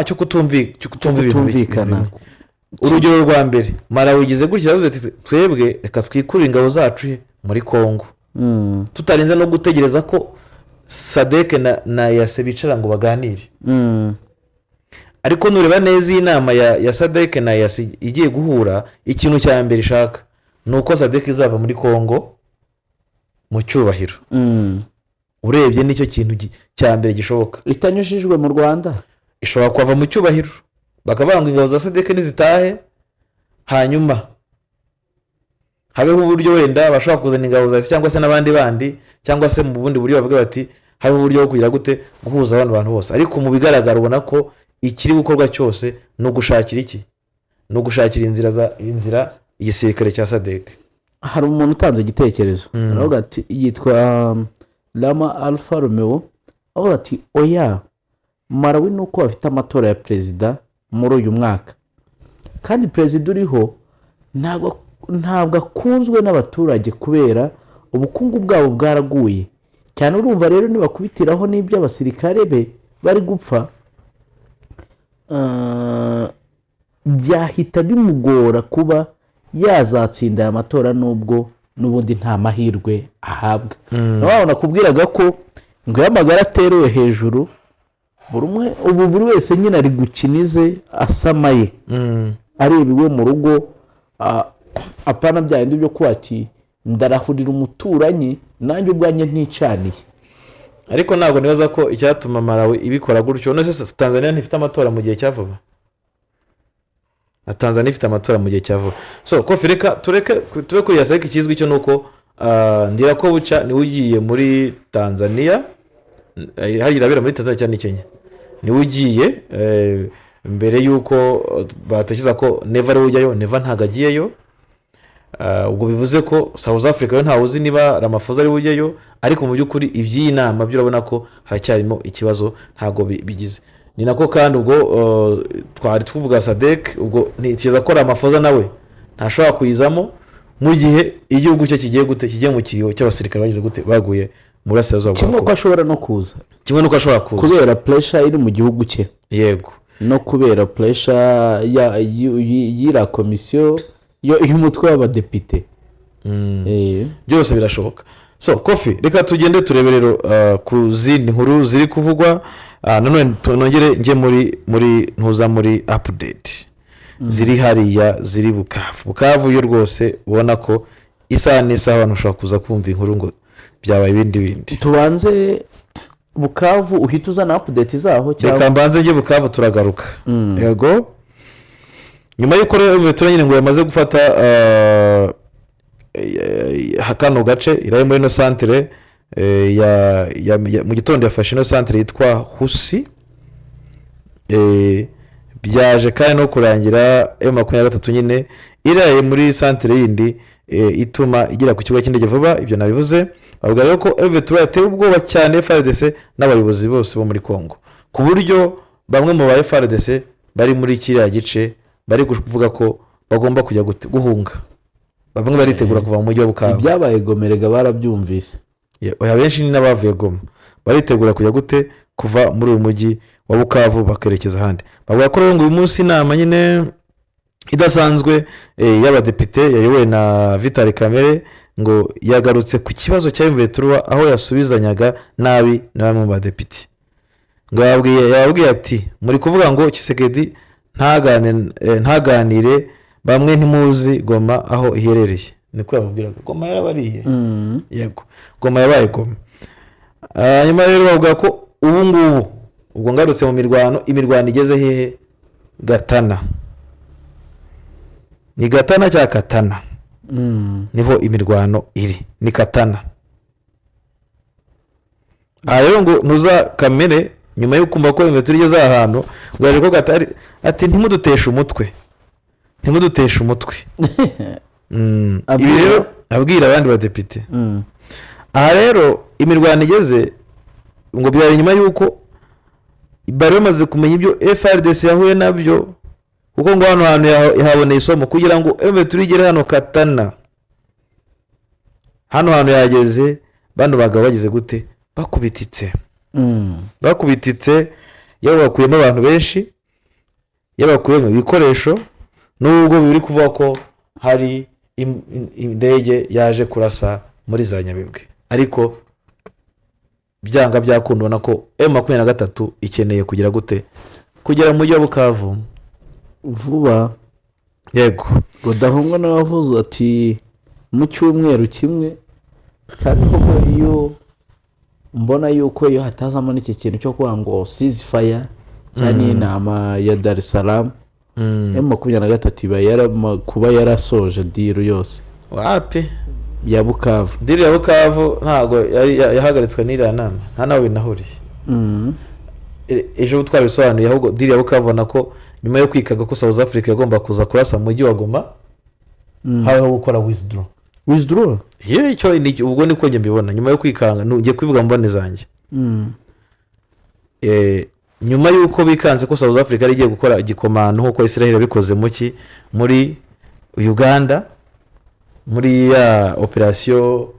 Cyo kutumva ibintu Kutumvikana. Bimwe. Urugero rwa mbere, Malawi igize gutya, yavuze ati: "Twebwe reka twikurire ingabo zacu muri Congo," tutarinze no gutegereza ko SADC na EAC bicara ngo baganire. Ariko nureba neza iyi nama ya SADC na EAC igiye guhura, ikintu cya mbere ishaka ni uko SADC izava muri Congo mu cyubahiro. Urebye nicyo kintu cya mbere gishoboka. Itanyujijwe mu Rwanda. Ishobora kuhava mu cyubahiro, bakavuga ngo ingabo za SADC nizitahe, hanyuma habeho uburyo wenda bashobora kuzana ingabo za cyangwa se n'abandi bandi, cyangwa se mu bundi buryo bavuga bati habeho uburyo bwo kugira gute? Guhuza abandi bantu bose. Ariko mu bigaragara ubona ko ikiri gukorwa cyose ni ugushakira iki? Ni ugushakira inzira igisirikare cya SADC. Hari umuntu utanze igitekerezo, aravuga ati, yitwa Rama Alpha Romeo, avuga ati: "Oya, Malawi ni uko bafite amatora ya perezida muri uyu mwaka." Kandi perezida uriho ntabwo akunzwe n'abaturage kubera ubukungu bwabo bwaraguye cyane. Urumva rero nibakubitiraho n'ibyo abasirikare be bari gupfa, byahita bimugora kuba yazatsinda aya matora, nubwo n'ubundi nta mahirwe ahabwa. Nawe nakubwiraga ko ngo iyo amagara aterewe hejuru, buri umwe ubu, buri wese nyine ari gukina ize, asamaye, areba iwe mu rugo, apana bya bindi byo kuba ati ndarahurira umuturanyi nanjye ubwanjye nticaniye. Ariko ntabwo nibaza ko icyatuma Malawi ibikora gutyo. None se Tanzania ntifite amatora mu gihe cya vuba? Na Tanzania ifite amatora mu gihe cya vuba. So Kofi, reka tureke tube kuri ariko ikizwi cyo ni uko Ndirakobuca niwe ugiye muri Tanzania. Hariya irabera muri Tanzania cyangwa ni Kenya, niwe ugiye mbere y'uko batekereza ko Neva ariwe ujyayo. Neva ntabwo agiyeyo. Ubwo bivuze ko South Africa yo ntawe uzi niba Ramaphosa ari ujyayo. Ariko mu by'ukuri iby'iyi nama byo urabona ko haracyarimo ikibazo, ntabwo bigize. Ni nako kandi ubwo twari tuvuga SADC, ubwo ntekereza ko Ramaphosa nawe ntashobora kuyizamo mu gihe igihugu cye kigiye gute, kigiye mu kiriyo cy'abasirikare bagize gute, baguye mu burasirazuba bwa Kimwe ko Kongo. ashobora no kuza. Kimwe n'uko ashobora kuza. Kubera pressure iri mu gihugu cye no kubera pressure y'iriya komisiyo y'umutwe w'abadepite. Byose birashoboka. So Kofi, reka tugende turebe rero ku zindi nkuru ziri kuvugwa. Nanone nongere njye muri ntuza, muri update ziri hariya, ziri Bukavu. Bukavu yo rwose ubona ko isaha n'isaha abantu bashobora kuza kumva inkuru ngo byabaye ibindi bindi. Tubanze Bukavu, uhita uzana update zaho cyangwa? Reka mbanze njye Bukavu, turagaruka. Yego, nyuma y'uko rero vetura nyine ngo yamaze gufata kano gace, irari muri ino santire mu gitondo yafashe ino santire yitwa Husi. Byaje kandi no kurangira M23 nyine iraye muri santire yindi ituma igera ku kibuga cy'indege vuba. Ibyo nabivuze. Bavuga rero ko M23 yatewe ubwoba cyane FARDC n'abayobozi bose bo muri Congo, ku buryo bamwe mu ba FARDC bari muri kiriya gice bari kuvuga ko bagomba kujya guhunga. Bamwe baritegura kuva mu mujyi wa Bukavu. Ibyabaye Gomerega barabyumvise. Oya, benshi ni n'abavuye Goma, baritegura kujya gute, kuva muri uyu mujyi wa Bukavu bakerekeza ahandi. Bavuga ko rero ngo uyu munsi inama nyine idasanzwe y'abadepite yayobowe na Vital Kamerhe ngo yagarutse ku kibazo cya M23, aho yasubizanyaga nabi na bamwe mu badepite. Ngo yababwiye ati: "Muri kuvuga ngo Tshisekedi ntaganire, bamwe ntimuzi Goma aho iherereye." Niko yababwiraga. Goma yarabariye. Yego, Goma yabaye Goma. Hanyuma rero bavuga ko ubu ngubu, ubwo ngarutse mu mirwano, imirwano igeze hehe? Gatana, ni Gatana cyangwa Katana? Niho imirwano iri, ni Katana. Aha rero ngo ntuza Kamerhe, nyuma yo kumva ko inkweto igeze aha hantu, ngo yaje kuvuga ati: "Ntimuduteshe umutwe, ntimuduteshe umutwe." Ibi rero abwira abandi badepite. Aha rero imirwano igeze ngo byari nyuma y'uko bari bamaze kumenya ibyo FARDC yahuye nabyo, kuko ngo hano hantu yahaboneye isomo. Kugira ngo M23 igere hano Katana, hano hantu yageze, bano bagabo bagize gute, bakubititse. Bakubititse, yewe bakuyemo abantu benshi, yewe bakuyemo ibikoresho, nubwo biri kuvuga ko hari indege yaje kurasa muri za Nyabibwe. Ariko byanga byakunda ubona ko M23 ikeneye kugira gute, kugera mu mujyi wa Bukavu vuba. Yego. Rudahunga nawe avuze ati mu cyumweru kimwe. Kandi koko iyo mbona yuko iyo hatazamo n'iki kintu cyo kuvuga ngo ceasefire cyangwa n'inama ya Dar es Salaam, M23 iba kuba yarasoje deal yose Wapi. ya Bukavu. Deal ya Bukavu ntabwo yari yahagaritswe n'iriya nama, nta nawe binahuriye. Ejo twarabisobanuye. Ahubwo deal ya Bukavu, ubona ko nyuma yo kwikaga ko South Africa yagomba kuza kurasa mu mujyi wa Goma, habaho gukora withdraw. Withdraw. Ye, icyo ubwo niko njye mbibona nyuma yo kwikanga, ngiye kubivuga mu mboni zanjye. Nyuma y'uko bikanze ko South Africa yari igiye gukora igikomando nk'uko Israel yabikoze muki muri Uganda, muri ya operasiyo,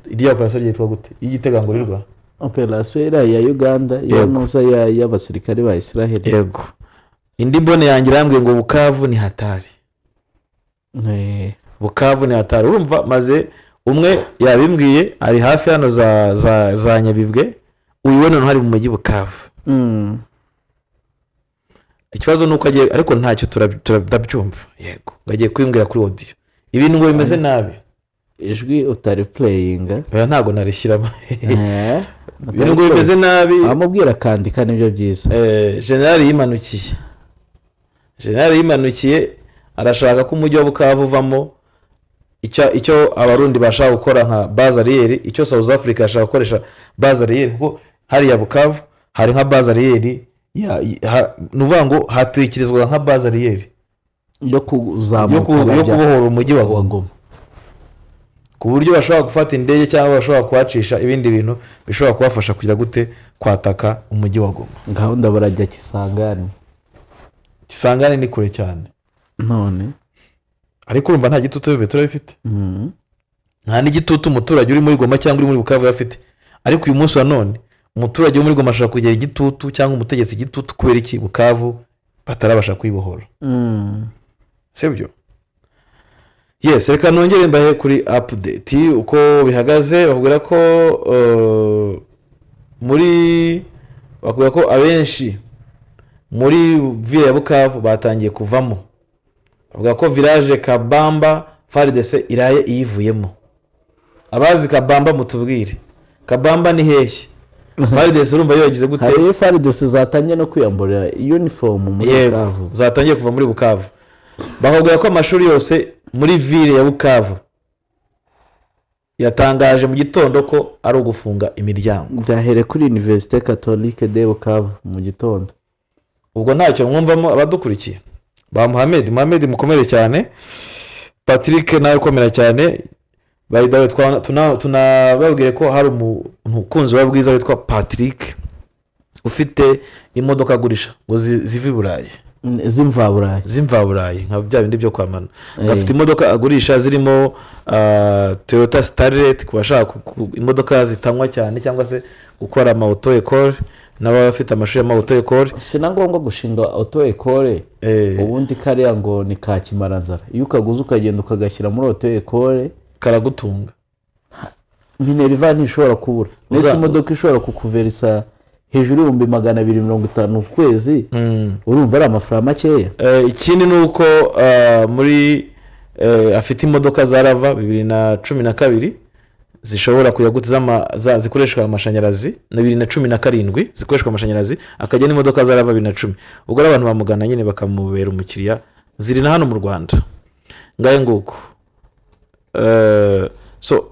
iriya operasiyo yitwa gute y'igitegangurirwa? Operasiyo iriya ya Uganda. Yego. Yanuza y'abasirikare ba Israel. Yego. Indi mbone yanjye irambwiye ngo Bukavu ni hatari. Bukavu ni hatari. Urumva, maze umwe yabimbwiye ari hafi hano za Nyabibwe, uyu we noneho ari mu mujyi Bukavu. Ikibazo ni uko agiye, ariko ntacyo, turabyumva. Yego, ngo agiye kubimbwira kuri audio, ibintu ngo bimeze nabi. Ijwi utari pureyinga. Oya, ntabwo narishyiramo. Ibintu ngo bimeze nabi. Amubwira akandika, nibyo byiza. Generali yimanukiye arashaka ko umujyi wa Bukavu uvamo icyo Abarundi bashaka gukora nka base arrière, icyo South Africa yashaka gukoresha base arrière, kuko hariya Bukavu hari nka base arrière, ni ukuvuga ngo hatekerezwa nka base arrière yo kuzamuka yo bajya kubohora umujyi wa Goma, Goma, ku buryo bashobora gufata indege cyangwa bashobora kuhacisha ibindi bintu bishobora kubafasha kugira gute, kwataka umujyi wa Goma. Gahunda barajya Kisangani. Kisangani ni kure cyane. None? Ariko urumva nta gitutu biba bifite, nta n'igitutu umuturage uri muri Goma cyangwa uri muri Bukavu afite. Ariko uyu munsi wa none umuturage wo muri Goma ashobora kugira igitutu cyangwa umutegetsi igitutu. Kubera iki? Bukavu batarabasha kwibohora, sibyo? Yes, reka nongere mbahe kuri update uko bihagaze. Bakubwira ko muri bakubwira ko abenshi muri ville ya Bukavu batangiye kuvamo. Bavuga ko village Kabamba FARDC iraye iyivuyemo. Abazi Kabamba mutubwire, Kabamba ni hehe? FARDC urumva yo yagize gute? Hari FARDC zatangiye no kwiyamburira uniform muri Bukavu. Zatangiye kuva muri Bukavu. Bakubwira ko amashuri yose muri ville ya Bukavu yatangaje mu gitondo ko ari ugufunga imiryango. Byahereye kuri Université Catholique de Bukavu mu gitondo. Ubwo ntacyo mwumvamo, abadukurikiye ba Muhammed, Muhammed mukomere cyane, Patrick nawe ukomera cyane. By the way, tunababwire ko hari umuntu ukunzi wa Bwiza witwa Patrick ufite imodoka agurisha ngo ziva i Burayi. Z'imvaburayi. Z'imvaburayi, nka bya bindi byo kwamana. Afite imodoka agurisha zirimo Toyota Starlet, ku bashaka imodoka zitanywa cyane cyangwa se gukora ama auto école n'abafite amashuri y'ama auto école. Si na ngombwa gushinga auto école. Ubundi kariya ngo ni ka kimaranzara, iyo ukaguze ukagenda ukagashyira muri auto école, karagutunga. Minerval ntishobora kubura. Ndetse imodoka ishobora kukuverisa hejuru y'250,000 ku kwezi, urumva ari amafaranga makeya? Ikindi ni uko muri afite imodoka za Rava 2012 zishobora kujya gute zikoreshwa amashanyarazi, na 2017 zikoreshwa amashanyarazi, akajya n'imodoka za Rava 2010. Ubwo rero abantu bamugana nyine bakamubera umukiriya, ziri na hano mu Rwanda. Ngahe nguko. So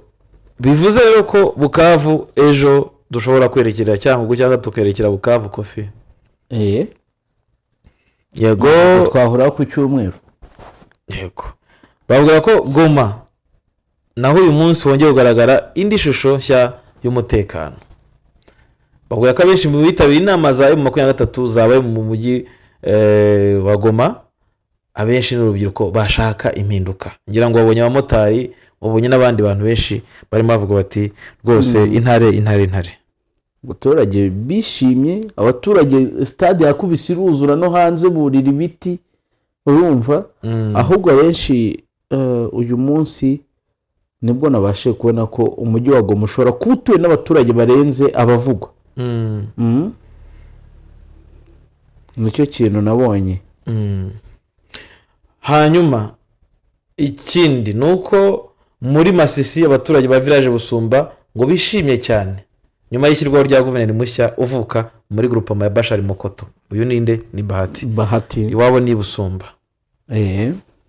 bivuze rero ko Bukavu ejo dushobora kwerekera Cyangugu cyangwa tukerekera Bukavu kofi. Yego. Twahuraho ku cyumweru. Yego, bavuga ko Goma naho uyu munsi wongeye kugaragara indi shusho nshya y'umutekano. Bavuga ko abenshi mu bitabiriye inama za M23 zabaye mu mujyi wa Goma, abenshi ni urubyiruko bashaka impinduka. Ngira ngo babonye abamotari, babonye n'abandi bantu benshi barimo bavuga bati rwose intare, intare, intare. Abaturage bishimye, abaturage stade yakubise iruzura, no hanze burira ibiti, urumva. Ahubwo abenshi uyu munsi nibwo nabashije kubona ko umujyi wa Goma ushobora kuba utuwe n'abaturage barenze abavugwa. Nicyo kintu nabonye. Hanyuma ikindi ni uko muri Masisi abaturage ba village Busumba ngo bishimye cyane nyuma y'ishyirwaho rya guverineri mushya uvuka muri groupement ya Bashari Mokoto. Uyu ninde? Ni Bahati. Bahati. Iwabo ni Busumba.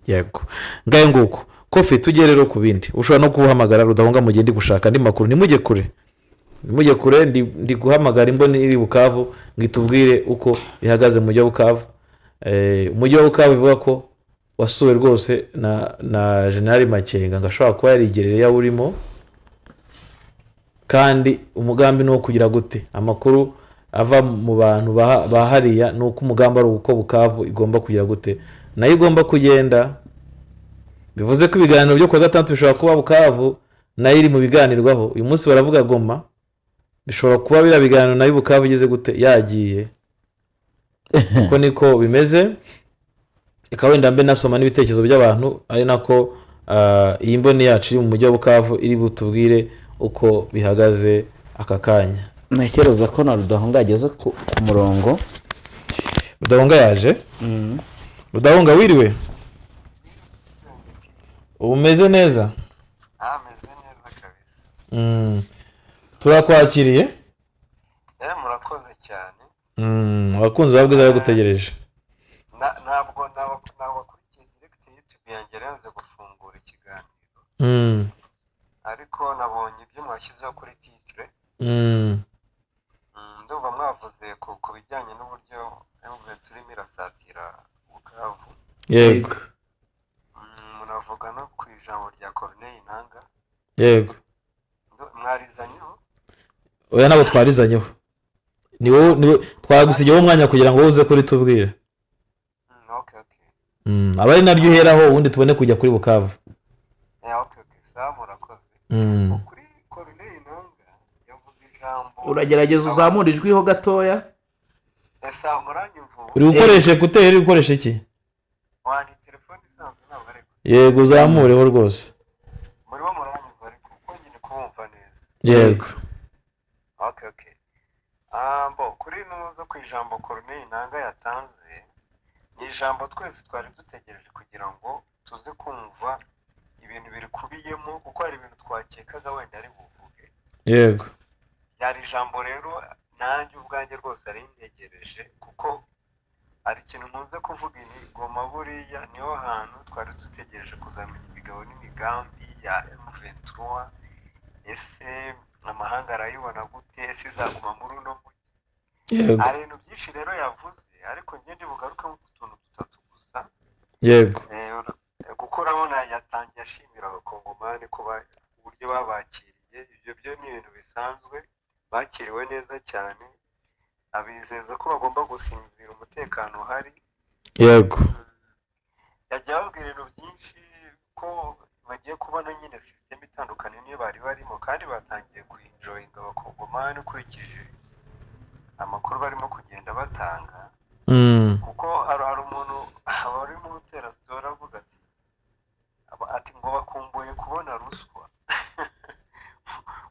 Yego, ngayo nguko. Kofi, tujye rero ku bindi. Ushobora no guhamagara Rudahunga mu gihe ndi gushaka andi makuru. Ntimujye kure, ntimujye kure. Ndi guhamagara imboni iri Bukavu ngo itubwire uko bihagaze mu mujyi wa Bukavu. Umujyi wa Bukavu bivuga ko wasuwe rwose na Generali Makenga, ngo ashobora kuba yarigereye yawurimo, kandi umugambi ni uwo kugira gute? Amakuru Ava mu bantu ba hariya ni uko umugambi ari uko Bukavu igomba kugira gute, nayo igomba kugenda. Bivuze ko ibiganiro byo kuwa gatandatu bishobora kuba Bukavu nayo iri mu biganirwaho. Uyu munsi baravuga Goma, bishobora kuba biriya biganiro nayo Bukavu igeze gute, yagiye. Uko niko bimeze. Reka wenda mbe nasoma n'ibitekerezo by'abantu, ari nako iyi mboni yacu iri mu mujyi wa Bukavu iri butubwire uko bihagaze aka kanya. Ntekereza ko na Rudahunga yageze ku murongo. Rudahunga yaje. Rudahunga, wiriwe, umeze neza? Ameze neza kabisa. Turakwakiriye. Murakoze cyane. Abakunzi ba Bwiza bagutegereje. Ntabwo nabakurikiye direct, YouTube yanjye yaranze gufungura ikiganiro, ariko nabonye ibyo mwashyizeho kuri titre. Ndumva mwavuze ku bijyanye n'uburyo M23 irimo irasatira Bukavu. Yego. Munavuga no ku ijambo rya Corneille Nanga. Yego. Mwarizanyeho? Oya, ntabwo twarizanyeho. Ni wowe, ni wowe twagusigeho umwanya kugira ngo wowe uze kuritubwira. Okay. Aba ari naryo uheraho, ubundi tubone kujya kuri Bukavu. Yeah, okay, sawa, murakoze. Kuri Corneille Nanga yavuze ijambo. Uragerageza uzamura ijwi ho gatoya. Ese muranyumva ubu? Uri gukoresha écouteurs, uri gukoresha iki? Wani telefone isanzwe, ntabwo ari Yego, uzamureho rwose. Murimo muranyumva ariko kuko nyine kubumva neza? Yego. Okay, bo kuri nuza ku ijambo Corneille Nanga yatanze, ni ijambo twese twari dutegereje kugira ngo tuze kumva ibintu birikubiyemo, kuko hari ibintu twakekaga wenda ari buvuge. Ryari ijambo rero nanjye ubwanjye rwose ari ntegereje, kuko hari ikintu nkunze kuvuga: ni Goma buriya niho hantu twari dutegereje kuzamenya imigabo n'imigambi ya M23. Ese amahanga arayibona gute? Ese izaguma muri uno mujyi? Hari ibintu byinshi rero yavuze, ariko njye bugaruke ku tuntu dutatu gusa. Kuko urabona yatangiye ashimira Abakongomani ko uburyo babakiriye. Ibyo byo ni ibintu bisanzwe, bakiriwe neza cyane, abizeza ko bagomba gusinzira, umutekano uhari. Yagiye ababwira ibintu byinshi, ko bagiye kubona nyine sisiteme itandukanye niyo bari barimo, kandi batangiye kuyi-enjoyinga Abakongomani, ukurikije amakuru barimo kugenda batanga. Kuko hari umuntu warimo utera story avuga ati ngo bakumbuye kubona ruswa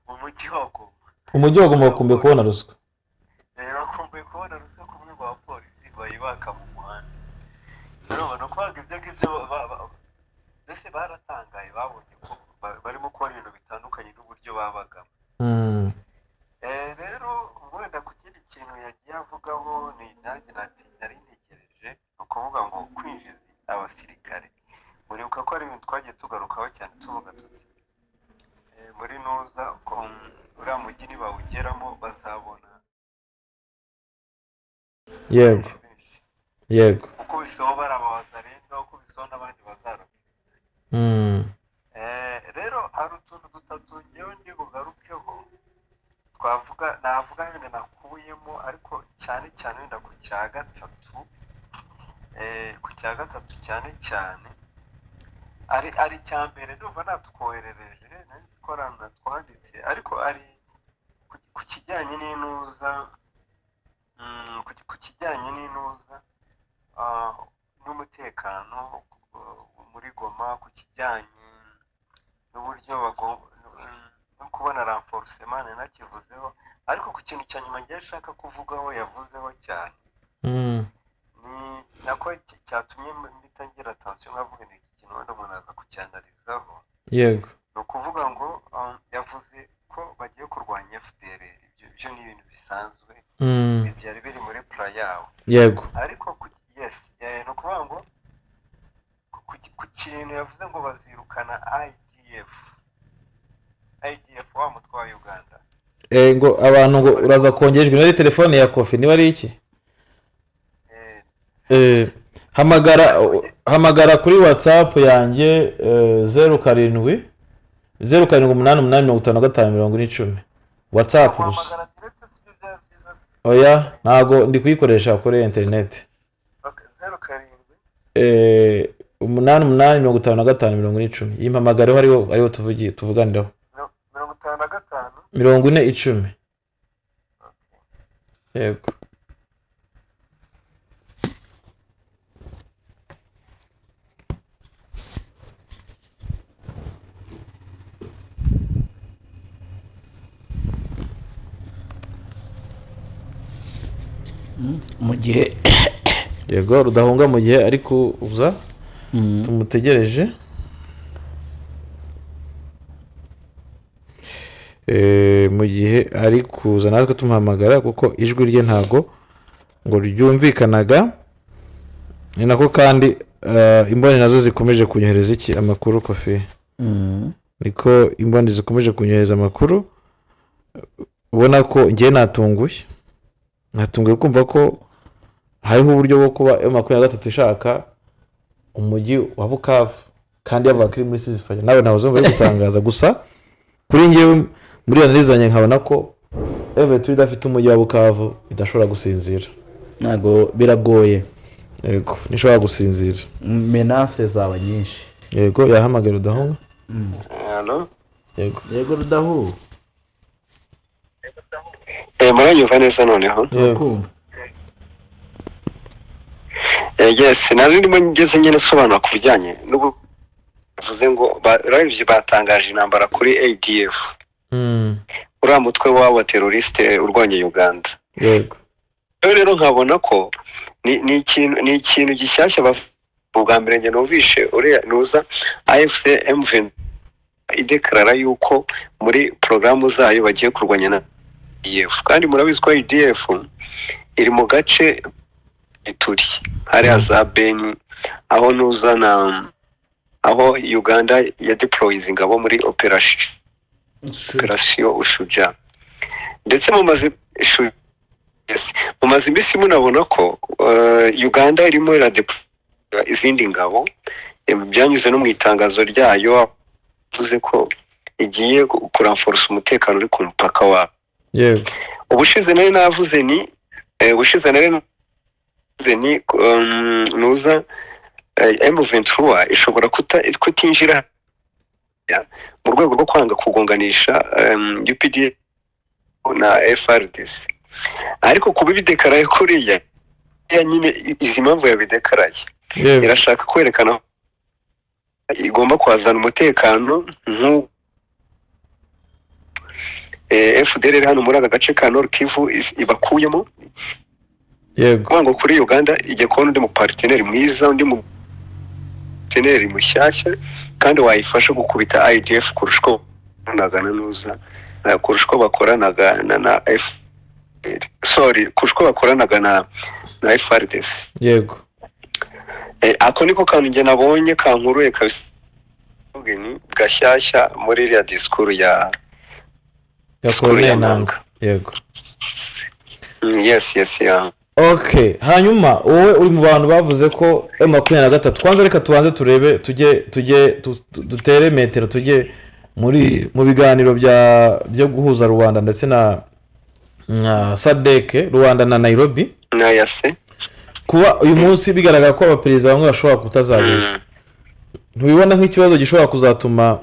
mu mujyi wa Goma. Umujyi wa Goma bakumbuye kubona ruswa. Bakumbuye kubona ruswa kumwe mu bapolisi bayibaka mu muhanda. Urumva, ni ukuvuga ibyo ngibyo, mbese baratangaye, babonye ko barimo kubona ibintu bitandukanye n'uburyo babagamo. Rero wenda ku kindi kintu yagiye avugaho, ni nanjye nari ntegereje, ni ukuvuga ngo kwinjiza abasirikare. Muribuka ko ari ibintu twagiye tugarukaho cyane, tuvuga tuti muri nuza ko uriya mujyi nibawugeramo bazabona benshi. Uko bisoho bari abawazarenga, uko bisoho n'abandi bazaroka. Rero hari utuntu dutatu ngewe ndi bugarukeho, twavuga, navuga wenda nakuyemo, ariko cyane cyane wenda ku cya gatatu, ku cya gatatu cyane cyane ari icya mbere. Ndumva natwoherereje, nari nzi ko ari ahantu natwanditse, ariko ari ku kijyanye n'intuza, ku kijyanye n'intuza n'umutekano muri Goma, ku kijyanye n'uburyo no kubona renforcement nakivuzeho. Ariko ku kintu cya nyuma ngiye nshaka kuvugaho yavuzeho cyane, ni nako cyatumye mpita ngira attention nkavuga ni iki kintu wenda umuntu aza kucyanarizaho. Ni ukuvuga ngo yavuze ko bagiye kurwanya FDLR. Ibyo ni ibintu bisanzwe, byari biri muri plan yabo. Ariko yes, ni ukuvuga ngo ku kintu yavuze ngo bazirukana ADF, ADF wa mutwe wa Uganda. Ngo abantu ngo uraza kongera ijwi, niba ari telefone ya Kofi, niba ari iki? Hamagara kuri WhatsApp yanjye, 07 07 88 55 40 10, WhatsApp gusa. Guhamagara direct si byo byaba byiza se? Oya, ntabwo ndi kuyikoresha kuri interineti. Okay, 07. 88 55 40 10. Yimpamagareho, ariho tuvugiye, tuvuganiraho. 55. 40 10, yego. Mu gihe Yego, Rudahunga, mu gihe ari kuza tumutegereje. Mu gihe ari kuza natwe tumuhamagara, kuko ijwi rye ntabwo ngo ryumvikanaga. Ni nako kandi imboni nazo zikomeje kunyohereza iki amakuru, Kofi. Niko imboni zikomeje kunyohereza amakuru, ubona ko ngewe natunguye kumva ko hariho uburyo bwo kuba M23 ishaka umujyi wa Bukavu kandi yavuga ko iri muri ceasefire. Nawe ntawe uzumva biri gutangaza. Gusa kuri ngewe muri analyse yanjye nkabona ko M23 idafite umujyi wa Bukavu idashobora gusinzira. Ntabwo, biragoye. Yego, ntishobora gusinzira. Menaces zaba nyinshi. Yego, yahamagara Rudahunga. Halo. Yego. Yego, Rudahu. Muranyumva neza noneho? Yego. Kumva. Yes, nari ndimo ngeze nyine nsobanura ku bijyanye n'ubu bivuze ngo urebye batangaje intambara kuri ADF, uriya mutwe w'aba terroriste urwanya Uganda. Rero nkabona ko ni ikintu gishyashya. Ubwa mbere njye numvishe uriya nuza AFC M23 idekarara yuko muri porogaramu zayo bagiye kurwanya na ADF, kandi murabizi ko ADF iri mu gace turi hariya za Beni, aho nuza na aho Uganda ya deployinze ingabo muri operation Shujaa. Ndetse yes, mumaze iminsi munabona ko Uganda irimo iradeploya izindi ngabo. Byanyuze no mu itangazo ryayo, avuze ko igiye kurenforsa umutekano uri ku mupaka wa Ubushize nari navuze ni ubushize nari navuze ni nuza M23 ishobora kutinjira mu rwego rwo kwanga kugonganisha UPD na FARDC, ariko kuba ibidekaraye kuriya ya nyine izi mpamvu yabidekaraye, irashaka kwerekana igomba kuhazana umutekano nk'uko FDLR hano muri aka gace ka Nord Kivu ibakuyemo. Kuvuga ngo kuri Uganda igiye kubona undi muparteneri mwiza, undi muparteneri mushyashya kandi wayifasha gukubita IDF kurusha uko bakoranaga na nuza, kurusha uko bakoranaga na F, sorry, kurusha uko bakoranaga na FARDC. Ako niko kantu njye nabonye kankuruye kabisa ni gashyashya muri iriya disikuru ya ya disikuru ya Corneille Nanga. Nanga. Yes, yeah. Okay, hanyuma wowe uri mu bantu bavuze ko M23, kwanza reka tubanze turebe, tujye dutere metero, tujye mu biganiro byo guhuza Rwanda ndetse na SADC, Rwanda na Nairobi. Na yase. Kuba uyu munsi bigaragara ko abaperezida bamwe bashobora kutazagera, ntubibona nk'ikibazo gishobora kuzatuma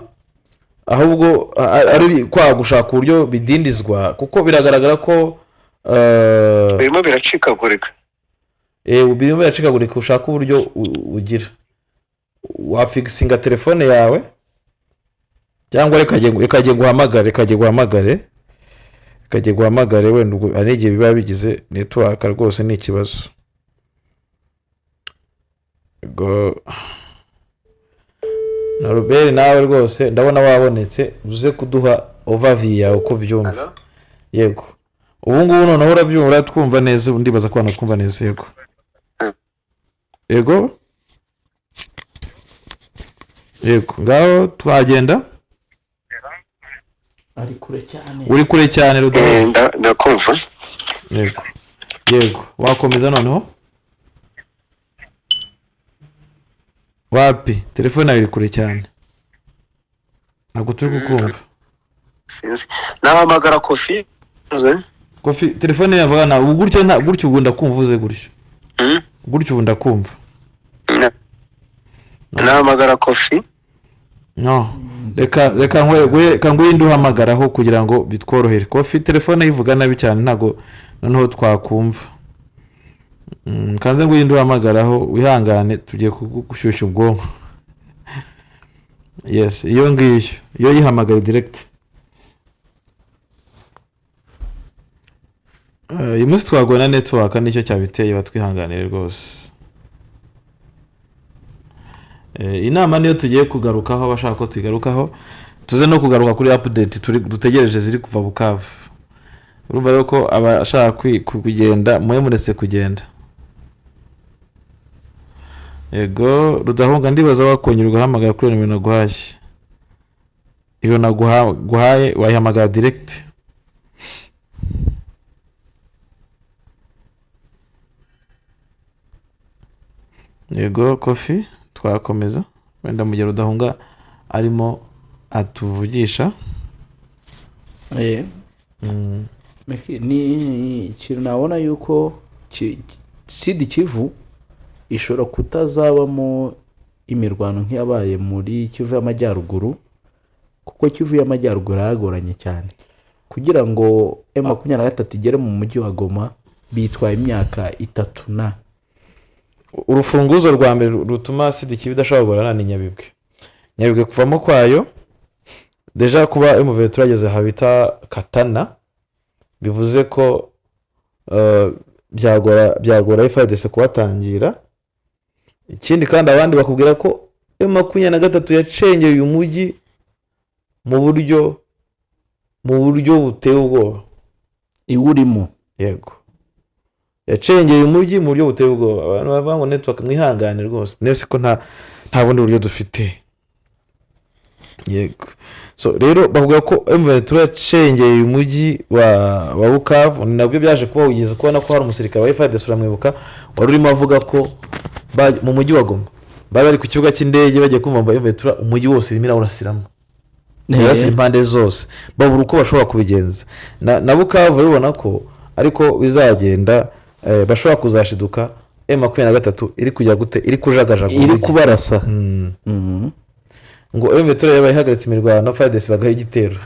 ahubwo ari kwa gushaka uburyo bidindizwa? Kuko biragaragara ko Birimo biracikagurika. Birimo biracikagurika. Ushaka uburyo ugira wafikisinga telefone yawe, cyangwa reka jye guhamagare wenda. Ubwo hari n'igihe biba bigize network rwose, ni ikibazo. Na Robert, nawe rwose ndabona wabonetse, uze kuduha overview yawe uko byumva. Yego, ubu ngubu noneho urabyumva, uratwumva neza? Ubu ndibaza ko wanatwumva neza. Yego, ngaho twagenda. Ari kure cyane. Uri kure cyane, Rudahu. Ndakumva. Yego, wakomeza noneho. Wapi, telefone yawe iri kure cyane, ntabwo turi kukumva. Sinzi, nahamagara Kofi. Kofi, telefone yavuga nawe ubu gutya, nta gutya, ubu ndakumva uze gutyo. Gutyo ubu ndakumva. Nahamagara Kofi. No, reka nguhe indi uhamagaraho kugira ngo bitworohere. Kofi telefone yivuga nabi cyane, ntabwo noneho twakumva. Kanze nguhe indi uhamagaraho, wihangane, tugiye kugushyushya ubwonko. Yes, iyo ngiyo iyo yihamagaye direct. Uyu munsi twaguwe na network, nicyo cyabiteye, batwihanganire rwose. Inama niyo tugiye kugarukaho, abashaka ko tuyigarukaho tuze no kugaruka kuri update turi dutegereje ziri kuva Bukavu. Urumva rero ko abashaka kugenda mube muretse kugenda. Yego Rudahunga, ndibaza wakongera ugahamagara kuri iyo nimero naguhaye. Iyo naguhaye wayihamagara direct. Yego Kofi, twakomeza wenda mu gihe Rudahunga arimo atuvugisha. Ni ikintu nabona yuko Sud Kivu ishobora kutazabamo imirwano nk'iyabaye muri Kivu y'Amajyaruguru, kuko Kivu y'Amajyaruguru yaragoranye cyane kugira ngo M23 igere mu mujyi wa Goma bitwaye imyaka 3 na urufunguzo rwa mbere rutuma Sud Kivu idashobora kugorana ni Nyabibwe. Nyabibwe kuvamo kwayo deja kuba M23 yageze habita Katana, bivuze ko byagora FARDC kubatangira. Ikindi kandi abandi bakubwira ko M23 yacengeye uyu mujyi mu buryo buteye ubwoba. Iwurimo. Yego, yacengeye umujyi mu buryo buteye ubwoba. Abantu bavuga ngo network, mwihangane rwose, nese ko nta bundi buryo dufite. Yego, so rero bavuga ko M23 yacengeye uyu mujyi wa Bukavu, nabwo byaje kuba ugeze kubona ko hari umusirikare wa FARDC, uramwibuka, wari urimo avuga ko mu mujyi wa Goma bari ku kibuga cy'indege bagiye kumva ngo M23 umujyi wose irimo irasiramo, irasira impande zose, babura uko bashobora kubigenza. Na Bukavu ubona ko ariko bizagenda, bashobora kuzashiduka M23 iri kujya gute, iri kujagajaga, iri kubarasa. Ngo M23 yabaye ihagaritse imirwano, FARDC bagaha igitero.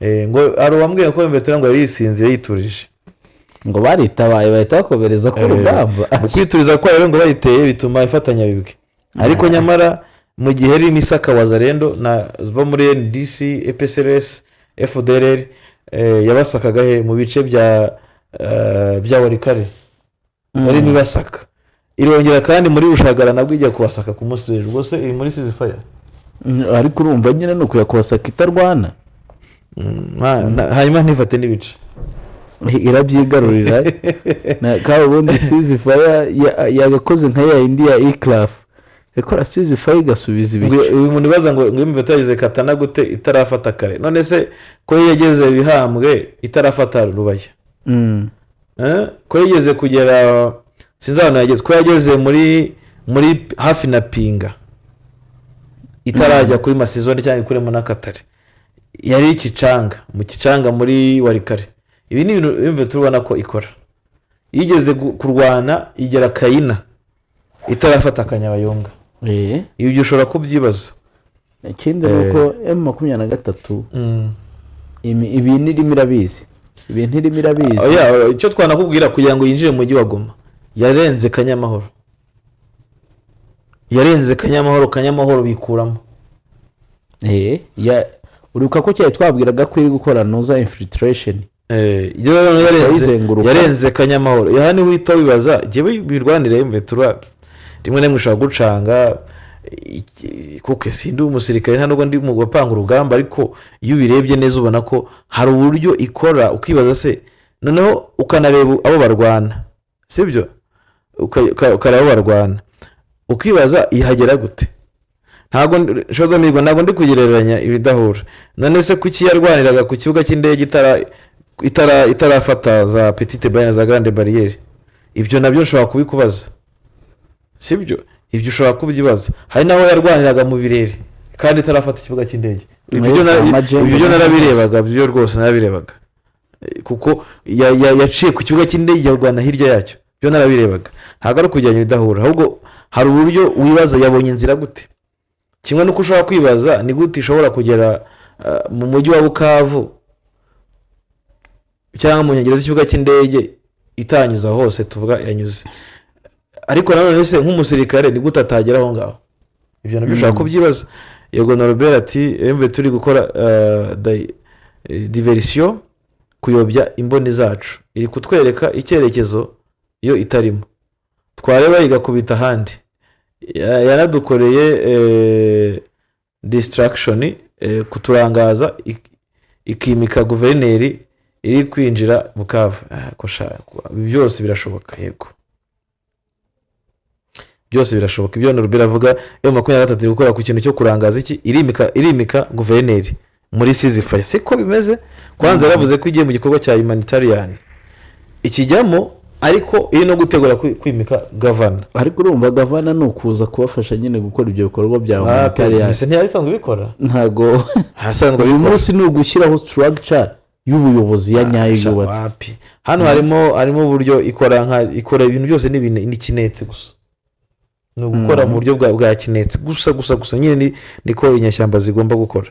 Ngo ari uwambwiye ko M23 ngo yari yisinziriye yiturije, ngo baritabaye bahita bakomereza ku rugamba. Kwituriza kwayo ngo bayiteye bituma ifatanya bibwe. Ariko nyamara mu gihe iri misaka Wazalendo na bo muri NDC, EPCRS, FDLR yabasakaga he mu bice bya Warikare, bari nibasaka. Irongera kandi muri Rushagara nabwo ijya kubasaka ku munsi w'ejo. Ubwo se iri muri ceasefire, ariko urumva nyine ni ukuya kubasaka itarwana, hanyuma ntifate n'ibice irabyigarurira. Kandi ubundi ceasefire yagakoze nka ya indi ya E-Claf, ikora ceasefire igasubiza ibice. Uyu muntu ibaza ngo M23 yageze Katana gute itarafata kare? None se ko yageze Bihambwe itarafata Rubaya? Ko yageze kugera sinzi ahantu yageze, ko yageze muri hafi na Pinga itarajya kuri Masizone cyangwa ikuremo n'Akatare, yari Kicanga, mu Kicanga muri Warikare. Ibi ni ibintu M23 ubona ko ikora. Yigeze kurwana igera Kayina itarafata Kanyabayonga. Ibyo ushobora kubyibaza. Ikindi nuko M23 ibintu irimo irabizi, ibintu irimo irabizi. Oya, icyo twanakubwira kugira ngo yinjire mu mujyi wa Goma yarenze Kanyamahoro, yarenze Kanyamahoro, Kanyamahoro bikuramo. Uribuka ko cyari twabwiraga ko iri gukora noza infiltration. Yarenze Kanyamahoro. Yaha ni wita wibaza jewe birwanire M23 rimwe na rimwe ushobora gucanga, kuko sindi umusirikare nta nubwo ndi mu gupanga urugamba, ariko iyo ubirebye neza ubona ko hari uburyo ikora ukibaza se, noneho ukanareba abo barwana, sibyo, ukareba abo barwana ukibaza ihagera gute. Ntabwo nshoza mirwa, ntabwo ndi kugereranya ibidahura. None se kuki yarwaniraga ku kibuga cy'indege itarafata za petite barrière za grande barrière? Ibyo nabyo nshobora kubikubaza, sibyo, ibyo ushobora kubyibaza. Hari naho yarwaniraga mu birere kandi itarafata ikibuga cy'indege. Ibyo narabirebaga, byo rwose narabirebaga. Kuko yaciye ku kibuga cy'indege ya Rwanda hirya yacyo, byo narabirebaga. Ntabwo ari ukujyana ibidahura, ahubwo hari uburyo wibaza yabonye inzira gute. Kimwe n'uko ushobora kwibaza ni gute ishobora kugera mu mujyi wa Bukavu cyangwa mu nkengero z'ikibuga cy'indege itanyuze aho hose tuvuga yanyuze. Ariko nanone se nk'umusirikare ni gute atagera aho ngaho? Ibyo nabyo ushobora kubyibaza. Yego, Norbert ati emve turi gukora diversion, kuyobya imboni zacu, iri kutwereka icyerekezo iyo itarimo, twareba igakubita ahandi. Yanadukoreye distraction, kuturangaza, ikimika guverineri iri kwinjira Bukavu. Ko ibi byose birashoboka. Yego, byose birashoboka. Ibyo Norbert avuga, M23 iri gukora ku kintu cyo kurangaza iki, irimika guverineri muri ceasefire, siko bimeze? Kwanza yaravuze ko igiye mu gikorwa cya humanitarian ikijyamo, ariko iri no gutegura kwimika gavana. Ariko urumva gavana ni ukuza kubafasha nyine gukora ibyo bikorwa bya humanitarian. Ese ntiyari isanzwe ibikora? Ntago. Ahasanzwe Uyu abikora. munsi ni ugushyiraho structure y'ubuyobozi ya nyayo Sha, yubatse. Wapi, hano harimo uburyo ikora, nka ikora ibintu byose ni ibintu, ni kinetse gusa, ni ugukora mu buryo bwa kinetse gusa gusa gusa nyine. Niko inyeshyamba zigomba gukora.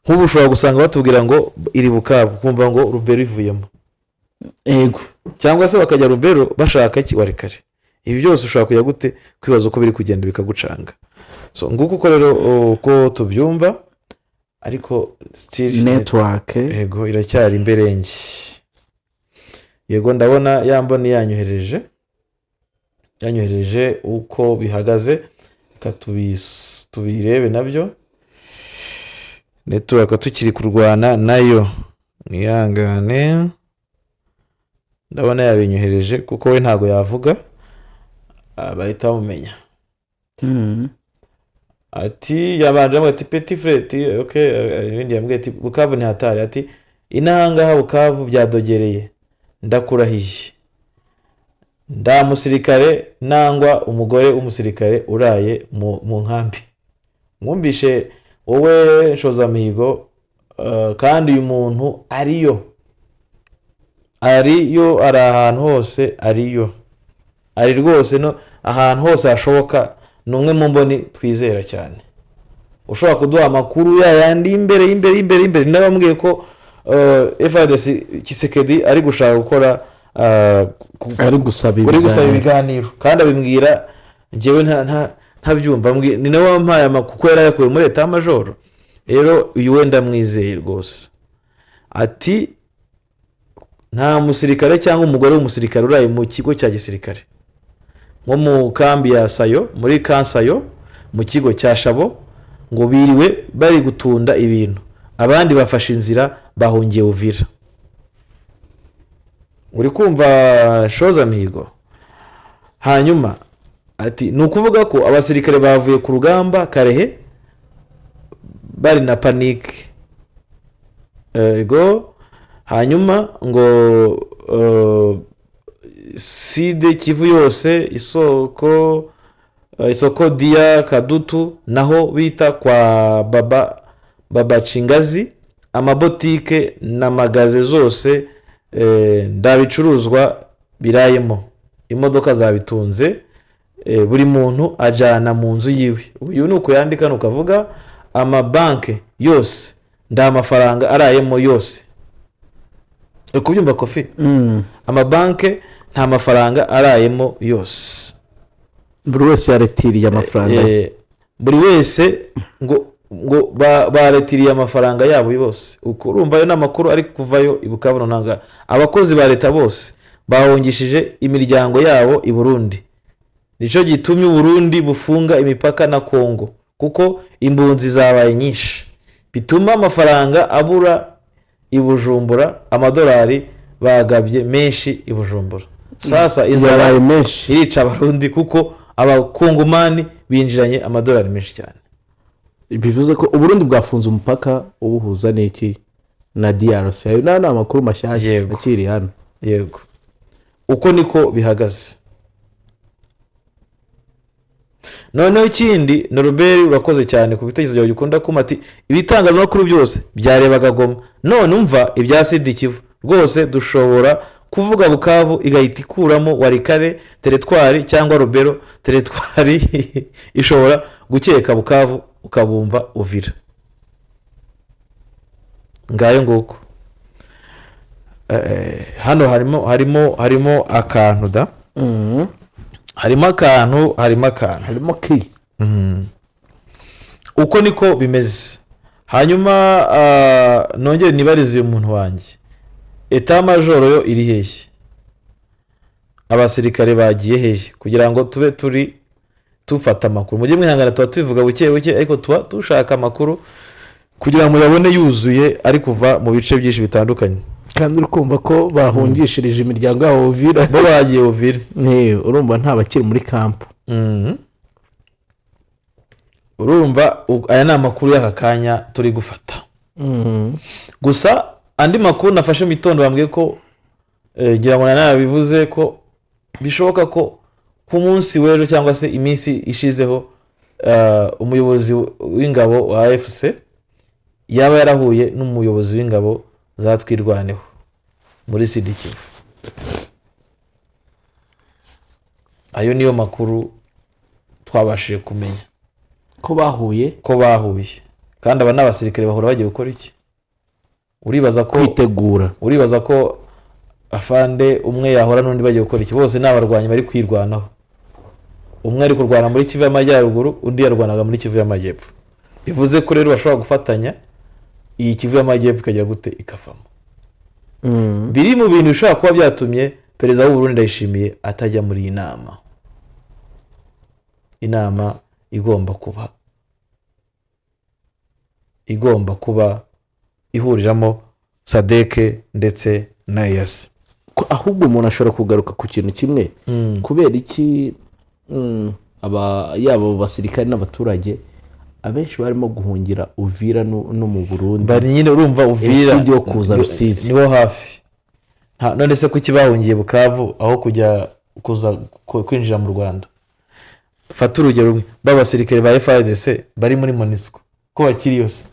Nk'ubu ushobora gusanga batubwira ngo iri Bukavu, kumva ngo Rubero ivuyemo. Cyangwa se bakajya Rubero bashaka iki Walikale. Ibi byose ushobora kujya gute kwibaza uko biri kugenda bikagucanga. So nguko uko rero uko tubyumva, ariko still Network. Yego, iracyari imberenge. Yego, ndabona ya mboni yanyohereje uko bihagaze. Reka tubirebe nabyo. Network tukiri kurwana nayo, mwihangane. Ndabona yabinyohereje kuko we ntabwo yavuga. Bahita bamumenya. Ati yabanje avuga ati petit frère, ati ok. Ibindi yambwiye ati Bukavu ni hatari, ati inahangaha Bukavu byadogereye, ndakurahiye, nda musirikare nangwa umugore w'umusirikare uraye mu nkambi. Mwumvishe wowe Nshozamihigo. Kandi uyu muntu ariyo ari ahantu hose, ariyo ari rwose, no ahantu hose hashoboka. Ni umwe mu mboni twizera cyane ushobora kuduha amakuru yayandi y'imbere y'imbere y'imbere y'imbere. Ni nawe wambwiye ko FARDC Tshisekedi ari gushaka gukora Ari gusaba uri gusaba ibiganiro. ibiganiro, kandi abimbwira njyewe ntabyumva. Ni nawe wampaye amakuru kuko yari ayakuye muri état-major. Rero uyu wenda mwizeye rwose. Ati nta musirikare cyangwa umugore w'umusirikare uraye mu kigo cya gisirikare, nko mu kambi ya Sayo, muri Kansayo, mu kigo cya Shabo, ngo biriwe bari gutunda ibintu, abandi bafashe inzira bahungiye Uvira. Uri kumva shoza mihigo? Hanyuma ati ni ukuvuga ko abasirikare bavuye ku rugamba Kalehe bari na panique. Ego, hanyuma ngo Sud Kivu yose, isoko dia Kadutu, naho bita kwa baba Babacingazi, amabotike na magaze zose, ndabicuruzwa birayemo, imodoka zabitunze, buri muntu ajyana mu nzu yiwe. Uyu ni uko yandika, ni ukavuga amabanki yose nda mafaranga arayemo yose. Uri kubyumva, Kofi? Amabanki nta mafaranga arayemo yose. Buri wese yaretiriye amafaranga ye. Buri wese ngo baretiriye amafaranga yabo bose. Uko urumva ayo ni amakuru ari kuvayo i Bukavu. Ntabwo abakozi ba leta bose bahungishije imiryango yabo i Burundi, nicyo gitumye Uburundi bufunga imipaka na Kongo kuko impunzi zabaye nyinshi, bituma amafaranga abura i Bujumbura. Amadolari bagabye menshi i Bujumbura. Sasa inzara Yabaye menshi. irica Abarundi kuko Abakongomani binjiranye amadolari menshi cyane. Bivuze ko Uburundi bwafunze umupaka ubuhuza n'iki, na DRC. Ayo ni amakuru mashyashya akiri hano. Yego, uko niko bihagaze. Noneho ikindi, Noroberi urakoze cyane ku bitekerezo byawe ukunda kuma. Ati ibitangazamakuru byose byarebaga Goma, none umva ibya Sud Kivu. Rwose dushobora kuvuga Bukavu igahita ikuramo Walikale, teritwari cyangwa Rubero. Teritwari ishobora gukeka Bukavu ukabumva Uvira. Ngayo nguko. Hano harimo akantu da, harimo akantu, harimo akantu, harimo ki. Uko niko bimeze. Hanyuma nongere nibarize uyu muntu wanjye, état-major yo iri hehe? Abasirikare bagiye hehe kugira ngo tube turi tufata amakuru? Mujye mwihangana, tuba tubivuga buke buke, ariko tuba dushaka amakuru kugira ngo muyabone yuzuye, ari kuva mu bice byinshi bitandukanye. Kandi uri kumva ko bahungishirije imiryango yabo Uvira. Bo bagiye Uvira. Urumva nta bakiri muri camp. Urumva aya ni amakuru y'aka kanya turi gufata. Gusa andi makuru nafashe mu gitondo bambwiye ko, ngira ngo nanabivuze, ko bishoboka ko ku munsi w'ejo cyangwa se iminsi ishizeho, umuyobozi w'ingabo wa AFC yaba yarahuye n'umuyobozi w'ingabo za Twirwaneho muri Sud-Kivu. Ayo niyo makuru twabashije kumenya. Ko bahuye? Ko bahuye. Kandi aba ni abasirikare bahura bagiye gukora iki? Uribaza ko kwitegura. Uribaza ko afande umwe yahora n'undi bagiye gukora iki? Bose ni abarwanyi bari kwirwanaho. Umwe ari kurwana muri Kivu y'Amajyaruguru, undi yarwanaga muri Kivu y'Amajyepfo. Bivuze ko rero bashobora gufatanya, iyi Kivu y'Amajyepfo ikajya gute? Ikavamo. Biri mu bintu bishobora kuba byatumye perezida w'u Burundi Ndayishimiye atajya muri iyi nama. Inama igomba kuba ihuriramo SADC ndetse na EAC. Ahubwo umuntu ashobora kugaruka ku kintu kimwe. Kubera iki aba yaba abo basirikare n'abaturage abenshi barimo guhungira Uvira no mu Burundi? Bari nyine, urumva, Uvira Instead yo kuza Rusizi. Niho hafi. None se kuki bahungiye Bukavu aho kujya kuza kwinjira mu Rwanda? Fata urugero rumwe, b'abasirikare ba FARDC bari muri MONUSCO ko bakiri yose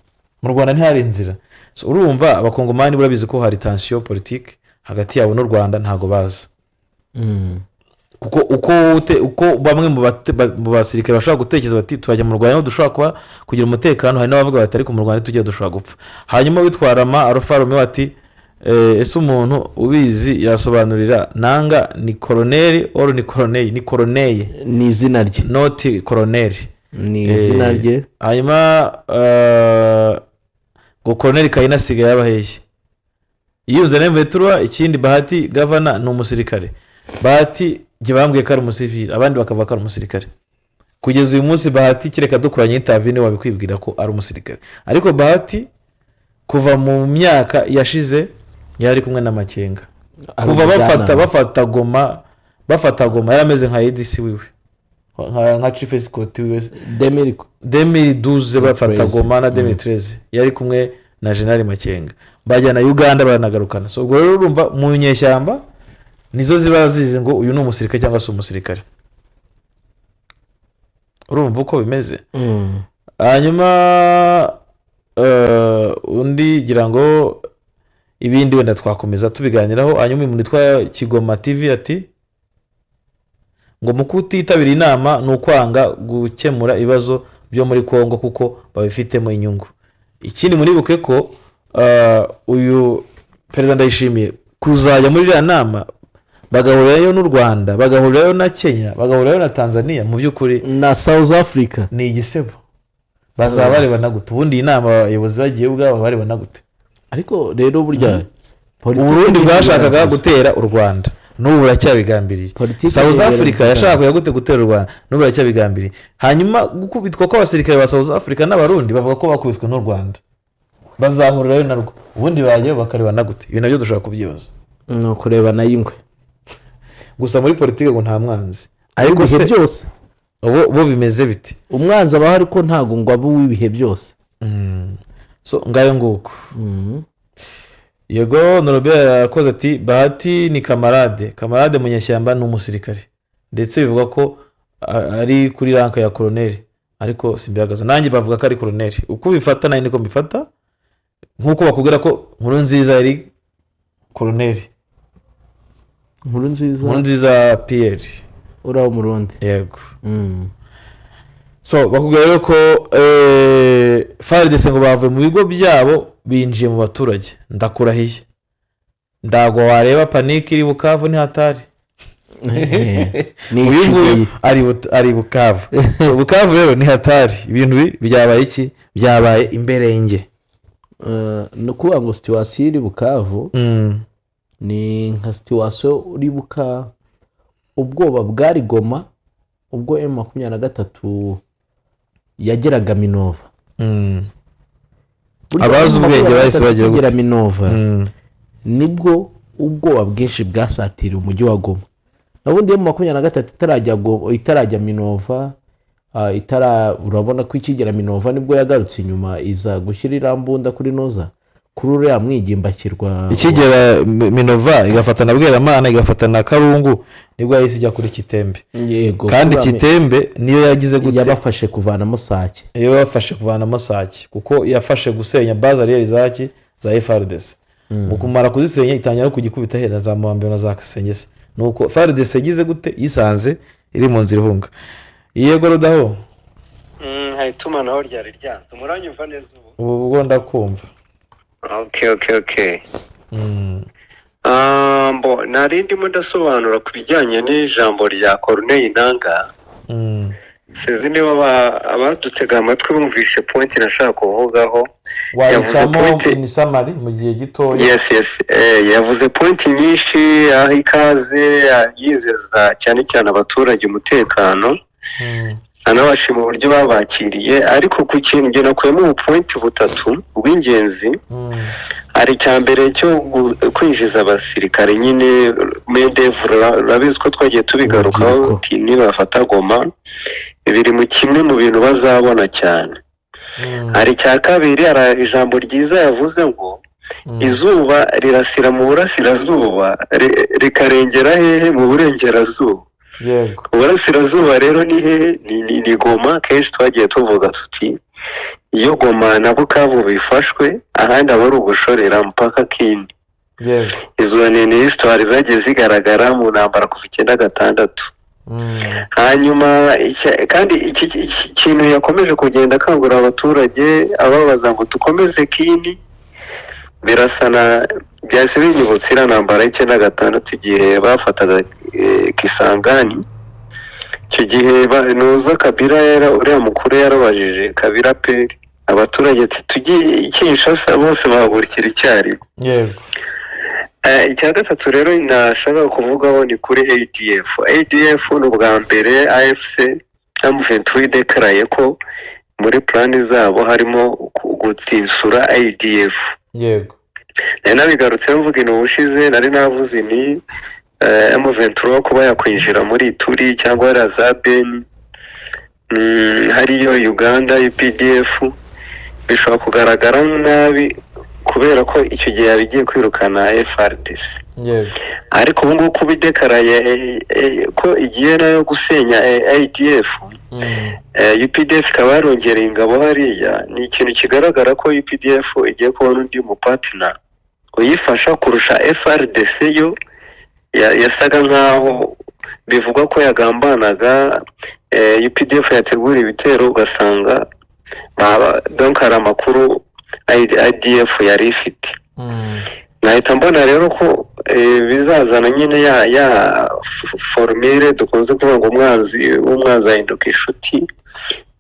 mu Rwanda, ntihari inzira. So, urumva abakongomani burabizi ko hari tension politique hagati yabo n'u Rwanda, ntago baza kuko uko bamwe mu basirikare bashobora gutekereza bati turajya mu Rwanda aho dushobora kuba kugira umutekano, hari n'abavuga bati ariko mu Rwanda tujya dushobora gupfa. Hanyuma witwa Rama Alpha Romeo ati ese umuntu ubizi yasobanurira Nanga ni koroneri or ni koroneri? Ni koroneye. Ni izina rye. Not koroneri. Ni izina rye. Hanyuma ngo koroneri Kayina asigaye aba hehe? Yiyunze na Mveturwa. Ikindi, Bahati gavana ni umusirikare? Bahati njye bambwiye ko ari umusivili, abandi bakavuga ko ari umusirikare. Kugeza uyu munsi Bahati, kereka dukoranye interview niwe wabikwibwira ko ari umusirikare, ariko Bahati kuva mu myaka yashize yari kumwe na Makenga. Ari kuva bafata umujyanama. Bafata Goma yari ameze nka ADC wiwe, nka chief escort wiwe. Demiri. 2012 bafata 13. Goma na 2013 yari kumwe na General Makenga, bajyana Uganda baranagarukana. So ubwo rero urumva mu nyeshyamba nizo ziba zizi ngo uyu ni umusirikare cyangwa se umusirikare. Urumva uko bimeze. Hanyuma undi gira ngo ibindi wenda twakomeza tubiganiraho. Hanyuma uyu muntu witwa Kigoma TV ati ngo mu kutitabira inama ni ukwanga gukemura ibibazo byo muri Congo kuko babifitemo inyungu. Ikindi muribuke ko uyu perezida Ndayishimiye kuzajya muri iriya nama, bagahurirayo n'u Rwanda, bagahurirayo na Kenya, bagahurirayo na Tanzania, mu by'ukuri na South Africa. Ni igisebo. Bazaba barebana gute? Ubundi iyi nama abayobozi bagiye ubwabo barebana gute? Ariko rero burya politiki Uburundi ni bwashakaga nziza. gutera u Rwanda, n'ubu buracyabigambiriye. Politiki South ni Africa nziza. yashakaga kujya gute gutera u Rwanda, n'ubu buracyabigambiriye. Hanyuma gukubitwa kw'abasirikare ba South Africa n'Abarundi, bavuga ko bakubiswe n'u Rwanda, bazahurirayo narwo. Ubundi bajyayo bakarebana gute? Ibi nabyo dushobora kubyibaza. Ni ukurebana y'ingwe. Gusa muri politiki ngo nta mwanzi, ariko ibihe se byose. Bo bimeze bite? Umwanzi abaho, ariko ntabwo ngo abe uw'ibihe byose. So ngayo nguko. Yego, Norobert yakoze ati Bahati ni camarade, camarade Munyeshyamba ni umusirikare, ndetse bivuga ko ari kuri rank ya koroneri, ariko simbihagaze. Nanjye bavuga ko ari koroneri. Uko ubifata nanjye niko mbifata, nk'uko bakubwira ko Nkuru Nziza yari Koroneri Nkuru nziza. Nkuru nziza Pierre. Uriya Umurundi. Yego. So bakubwira rero ko FARDC ngo bavuye mu bigo byabo, binjiye mu baturage. Ndakurahiye, ntabwo wareba panique iri Bukavu, ni hatari. Ni Uyu nguyu ikigoyi. ari Bukavu. So Bukavu rero ni hatari, ibintu byabaye iki, byabaye imberenge. Ni ukuvuga ngo situation iri Bukavu ni nka situation uribuka ubwoba bwari Goma ubwo M23 yageraga Minova. Burya Abazi ubwenge M23 bahise bagira ikigera gute? Minova, nibwo ubwoba bwinshi bwasatiriye umujyi wa Goma. Nabundi M23 itarajya itarajya Minova, itara, urabona ko ikigera Minova nibwo yagarutse inyuma, iza gushyira irambunda kuri noza, kuri uriya mwigimbakirwa. Ikigera Minova, igafata na Bweramana, igafata na Karungu, nibwo yahise ijya kuri Kitembe. Yego. Kandi kuri Kitembe niyo yagize gute? Yabafashe kuvanamo Sake. Niyo yabafashe kuvanamo Sake, kuko yafashe gusenya base arrière zaki za FARDC. Mu kumara kuzisenya, itangira no kugikubita hera za Muhambiro na za Kasengese. Nuko FARDC yagize gute? Yisanze iri mu nzira ihunga. Yego, Rudaho. Hari itumanaho ryari ryanze, muranyumva neza ubu? Ubu bwo ndakumva. Okay. Mbo nari ndimo ndasobanura ku bijyanye n'ijambo rya Corneille Nanga. Sinzi niba abadutega amatwi bumvishe point nashaka kuvugaho. Yavuze Wayicamo point in summary mu gihe gitoya. Yes, yavuze point nyinshi, aho ikaze yizeza cyane cyane abaturage umutekano, anabashima uburyo babakiriye. Ariko ku kintu njye nakuyemo ubu point butatu bw'ingenzi. Hari icya mbere cyo kwinjiza abasirikare nyine, main-d'œuvre. Urabizi ko twagiye tubigarukaho. Urubyiruko. Uti nibafata Goma, biri mu kimwe mu bintu bazabona cyane. Hari icya kabiri, hari ijambo ryiza yavuze ngo izuba rirasira mu burasirazuba, rikarengera hehe? Mu burengerazuba. Uburasirazuba rero ni hehe? Ni Goma. Kenshi twagiye tuvuga tuti iyo Goma na Bukavu bifashwe, ahandi aba ari ugushorera mpaka kindi. Izo ni histoire zagiye zigaragara mu ntambara kuva 96. Hanyuma kandi iki kintu yakomeje kugenda akangurira abaturage, ababaza ngo dukomeze kini, birasa na byahise binyibutsa iriya ntambara y'96, igihe bafataga Kisangani. Icyo gihe nuza Kabila uriya mukuru yarabajije Kabila peri abaturage ati tujye i Kinshasa, bose bahagurukira icyarimwe. Icya gatatu rero nashaka kuvugaho ni kuri ADF. ADF ni ubwa mbere AFC M23 idekaraye ko muri plan zabo harimo gutsinsura ADF. Nari nabigarutseho mvuga ibintu ubushize, nari navuze ni M23 kuba yakwinjira muri Ituri cyangwa hariya za Beni, hariyo Uganda UPDF, bishobora kugaragara nabi kubera ko icyo gihe yaba igiye kwirukana FARDC. Ariko ubu ngubu kuba idekaraye ko igiye nayo gusenya ADF, UPDF ikaba yarongereye ingabo hariya, ni ikintu kigaragara ko UPDF igiye kubona undi mu partner uyifasha kurusha FARDC yo yasaga nkaho bivugwa ko yagambanaga, UPDF yategura ibitero ugasanga donc hari amakuru ADF yari ifite. Nahita mbona rero ko bizazana nyine ya formule dukunze kuvuga ngo umwanzi w'umwanzi ahinduka inshuti.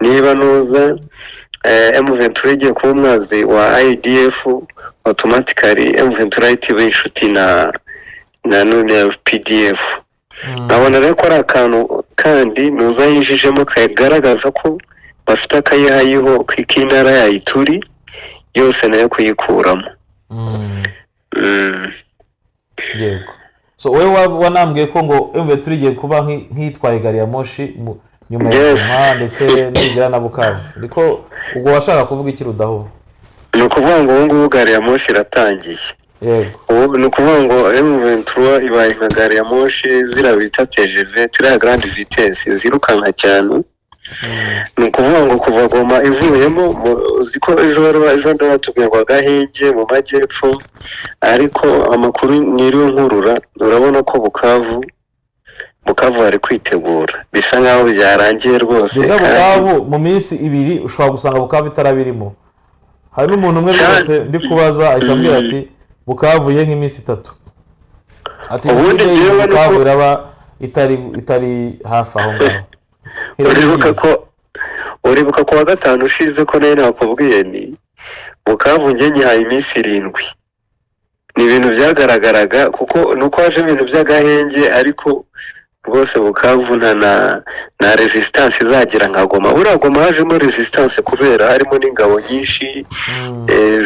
Niba nuza M23 igiye kuba umwanzi wa ADF, automatically M23 ihita iba inshuti na none PDF. Nkabona rero ko ari akantu kandi nuza yinjijemo kagaragaza ko bafite akayihayiho k'intara ya Ituri yose nayo kuyikuramo. Yego, so wowe wanambwiye ko ngo M23 igiye kuba nk'itwaye gari ya moshi nyuma ya Goma ndetse nigera na Bukavu. Niko ubwo washaka kuvuga iki, Rudaho? Ni ukuvuga ngo ubu ngubu gari ya moshi iratangiye. Ubu ni ukuvuga ngo M23 ibaye nka gari ya moshi ziriya bita TGV, tiriya grande vitesse zirukanka cyane. Ni ukuvuga ngo kuva Goma ivuyemo, uzi ko ejo bari ejo bundi batubwiye ngo agahenge mu majyepfo, ariko amakuru niriwe nkurura, urabona ko Bukavu bari kwitegura, bisa nkaho byarangiye rwose. Biga Kandi Bukavu mu minsi 2 ushobora gusanga Bukavu itarabirimo. Hari n'umuntu umwe rwose ndi kubaza ahise ambwira ati Bukavu ye nk'iminsi 3, ati Ubundi "Two days njyewe Bukavu iraba itari hafi aho ngaho." Uribuka ku wa gatanu ushize ko nayo nakubwiye ni Bukavu njye nyihaye iminsi 7. Ni ibintu byagaragaraga kuko nuko haje ibintu by'agahenge, ariko rwose Bukavu nta resistance izagira nka Goma. Buriya Goma hajemo resistance kubera harimo n'ingabo nyinshi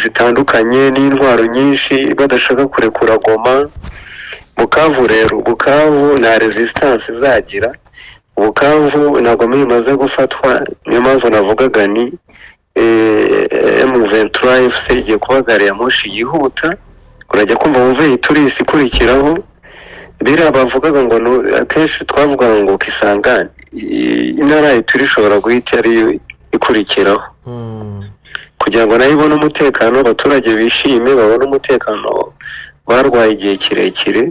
zitandukanye n'intwaro nyinshi, badashaka kurekura Goma. Bukavu rero, Bukavu nta resistance izagira. Bukavu na Goma imaze gufatwa, niyo mpamvu navugaga ni M23 FC igiye kuba gari ya moshi yihuta. Urajya kumva wumve Iturisi ikurikiraho. Biriya bavugaga ngo akenshi twavugaga ngo Kisangani, intara ya Ituri ishobora guhita ariyo ikurikiraho kugira ngo nayo ibone umutekano, abaturage bishime, babone umutekano barwaye igihe kirekire,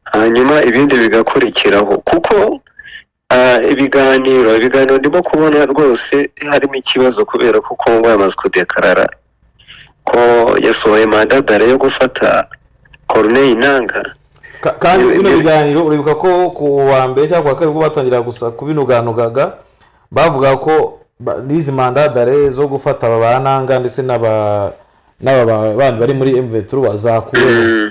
hanyuma ibindi bigakurikiraho. Kuko ibiganiro ndimo kubona rwose harimo ikibazo, kubera ko Kongo yamaze kudekarara ko yasohoye mandat d'arrêt yo gufata Corneille Nangaa. Kandi bino biganiro uribuka ko ku wa mbere cyangwa ku wa kabiri ubwo batangira gusa kubinuganugaga, bavuga ko n'izi mandat d'arrêt zo gufata aba ba Nangaa ndetse n'aba bandi bari muri M23 bazakuweho.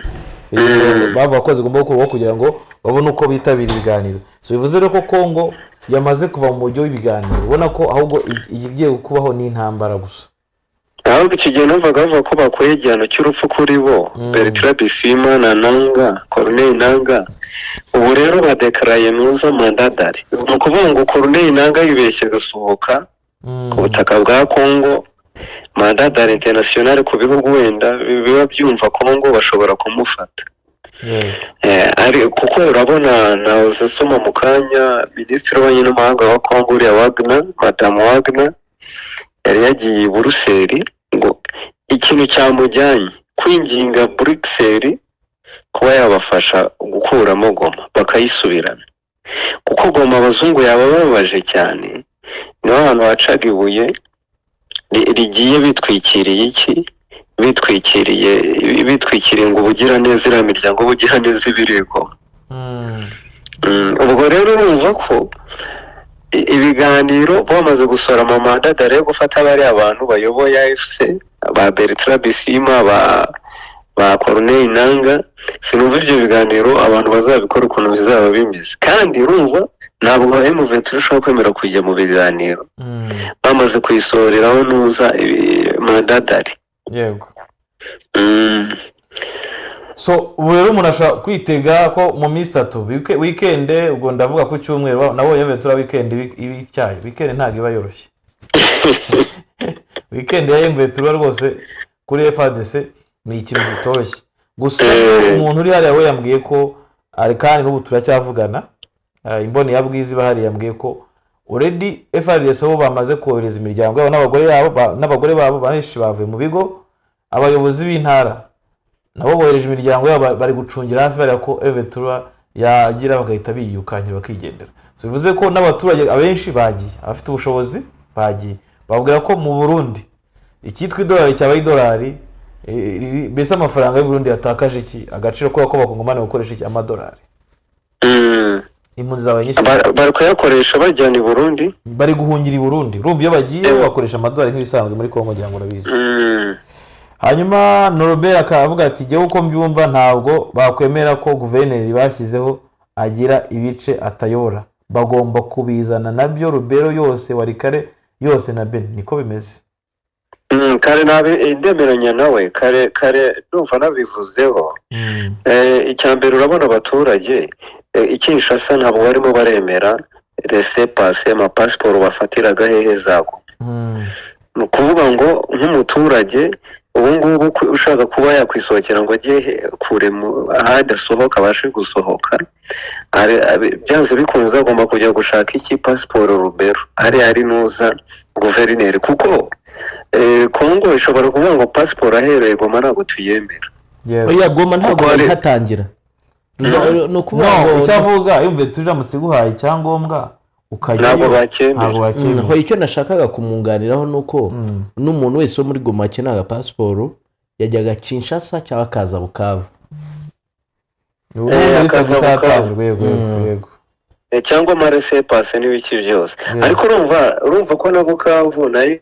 Bavuga ko zigomba gukurwaho kugira ngo babone uko bitabira ibiganiro. So bivuze rero ko Kongo yamaze kuva mu mujyo w'ibiganiro, ubona ko ahubwo igiye kubaho ni intambara gusa. Ahubwo icyo gihe numvaga bavuga ko bakuye igihano cy'urupfu kuri bo, Bertrand Bisimwa na Nangaa, Corneille Nangaa. Ubu rero badekaraye muza mandat d'arrêt, ni ukuvuga ngo Corneille Nangaa yibeshye agasohoka ku butaka bwa Kongo, mandat d'arrêt international ku bihugu wenda biba byumva Kongo bashobora kumufata. Kuko urabona nahoze nsoma mu kanya, minisitiri w'ububanyi n'amahanga wa Kongo uriya Wagner, madamu Wagner, yari yagiye i Buruseli, ngo ikintu cyamujyanye kwinginga Buruseli kuba yabafasha gukuramo Goma bakayisubirana, kuko Goma abazungu yaba bababaje cyane, niho hantu hacaga ibuye rigiye bitwikiriye iki, bitwikiriye ngo ubugiraneza, iriya miryango ubugiraneza ibiri Goma. Ubwo rero urumva ko ibiganiro bamaze gusohora amamandat d'arrêt yo gufata bariya abantu bayoboye AFC, ba Bertrand Bisimwa, ba Corneille Nangaa, sinumva ibyo biganiro abantu bazabikora ukuntu bizaba bimeze. Kandi urumva ntabwo M23 ishobora kwemera kujya mu biganiro bamaze kuyisohoreraho nuza mandat d'arrêt. So ubu rero umuntu ashobora kwitega ko mu minsi 3, weekend, ubwo ndavuga ku cyumweru, nabonye M23 weekend iba icyayi. Weekend ntabwo iba yoroshye, weekend ya M23 rwose kuri FARDC ni ikintu kitoroshye gusa. Umuntu uri hariya we yambwiye ko ari, kandi n'ubu turacyavugana, imboni ya Bwiza iba hariya, yambwiye ko already FARDC bo bamaze kohereza imiryango yabo n'abagore yabo, n'abagore babo benshi bavuye mu bigo. Abayobozi b'intara nabo bohereje imiryango yabo, bari gucungira hafi bariya ko M23 yagira bagahita biyukankira bakigendera. So bivuze ko n'abaturage abenshi bagiye, abafite ubushobozi bagiye, babwira ko mu Burundi icyitwa idolari cyabaye idolari, mbese amafaranga y'u Burundi yatakaje iki agaciro kubera ko abakongomani bakoresha iki amadolari. Impunzi zabaye nyinshi. Bari kuyakoresha bajyana i Burundi. Bari guhungira i Burundi. Urumva iyo bagiye bakoresha amadolari nk'ibisanzwe muri Kongo, ngira ngo urabizi. Hanyuma Norbert akavuga ati jyewe uko mbyumva ntabwo bakwemera ko guverineri bashyizeho agira ibice atayobora, bagomba kubizana nabyo Rubero yose, Walikale yose na Beni, niko bimeze. Kare nabe ndemeranya nawe, kare kare ndumva nabivuzeho. Icya mbere urabona abaturage i Kinshasa ntabwo barimo baremera laissez-passer, amapasiporo bafatiraga hehe zago. Ni ukuvuga ngo nk'umuturage ubu Ngubu ushaka kuba yakwisohokera ngo ajye kure ahandi asohoka abashe gusohoka, byanze bikunze agomba kujya gushaka iki pasiporo Rubero hariya ari nuza guverineri, kuko Kongo ishobora kuvuga ngo pasiporo ahereye Goma ntabwo tuyemera. Oya, Goma ntabwo Kuko hari- bayihatangira. Ni ukuvuga No, ngo icyo avuga, yumve, turamutse guhaye icyangombwa ukajyayo, Ntabwo bacyemera. Ntabwo bacyemera. Ho, icyo nashakaga kumwunganiraho ni uko n'umuntu wese wo muri Goma wakenaga pasiporo yajyaga Kinshasa cyangwa akaza Bukavu. Ni ubu muri Akaza kutatangirwa, yego, yego, yego. Cyangwa amarese pase n'ibiki byose. Ariko urumva ko na Bukavu nayo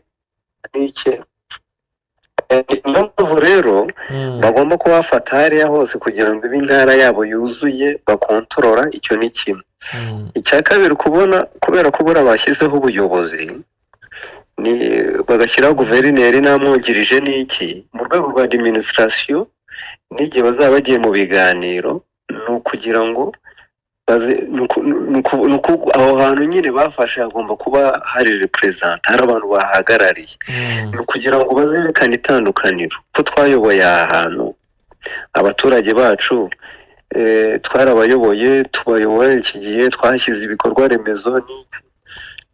ni iki. Niyo mpamvu rero bagomba kuhafata hariya hose kugira ngo ibe intara yabo yuzuye bakontorora. Icyo ni kimwe. Icya kabiri, kubona kubera ko buriya bashyizeho ubuyobozi, ni bagashyiraho guverineri n'amwungirije n'iki mu rwego rwa administration, n'igihe bazaba bagiye mu biganiro, ni ukugira ngo ni aho hantu nyine bafashe hagomba kuba hari representant, hari abantu bahagarariye. Ni ukugira ngo bazerekane itandukaniro ko twayoboye aha hantu abaturage bacu, twarabayoboye, tubayoboye iki gihe, twashyize ibikorwa remezo n'iki,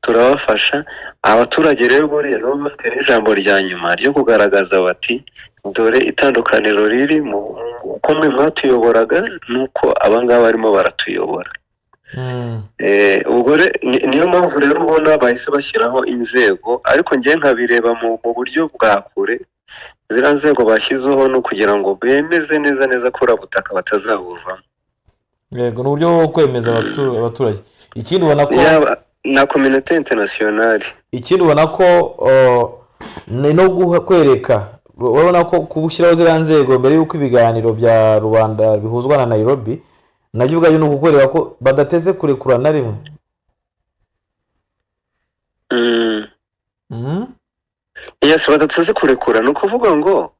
turabafasha. Abaturage rero buriya nabo bafite n'ijambo rya nyuma ryo kugaragaza bati: "Dore itandukaniro riri mu uko mwe mwatuyoboraga n'uko abangaba barimo baratuyobora." Ubwo niyo mpamvu rero ubona bahise bashyiraho inzego, ariko ngewe nkabireba mu buryo bwa kure. Ziriya nzego bashyizeho ni ukugira ngo bemeze neza neza ko uriya butaka batazabuvamo. Yego, ni uburyo bwo kwemeza abaturage. Ikindi ubona ko Yaba na communauté internationale. Ikindi ubona ko ni no kwereka, urabona ko gushyiraho ziriya nzego mbere y'uko ibiganiro bya rubanda bihuzwa na Nairobi, nabyo ubwabyo ni ukukwereka ko badateze kurekura na rimwe. Yes, badateze kurekura. Ni ukuvuga ngo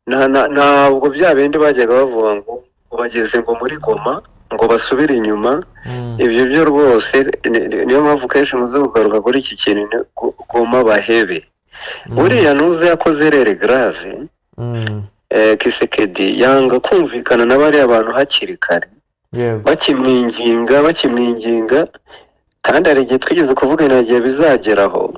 ntabwo bya bindi bajyaga bavuga ngo bageze ngo muri Goma ngo basubire inyuma. Ibyo byo rwose niyo mpamvu kenshi muze kugaruka kuri iki kintu, ni Goma bahebe. Buriya nuze yakoze erreur grave. Tshisekedi yanga kumvikana na bariya bantu hakiri kare, bakimwinginga, bakimwinginga. Kandi hari igihe twigeze kuvuga, nta gihe bizageraho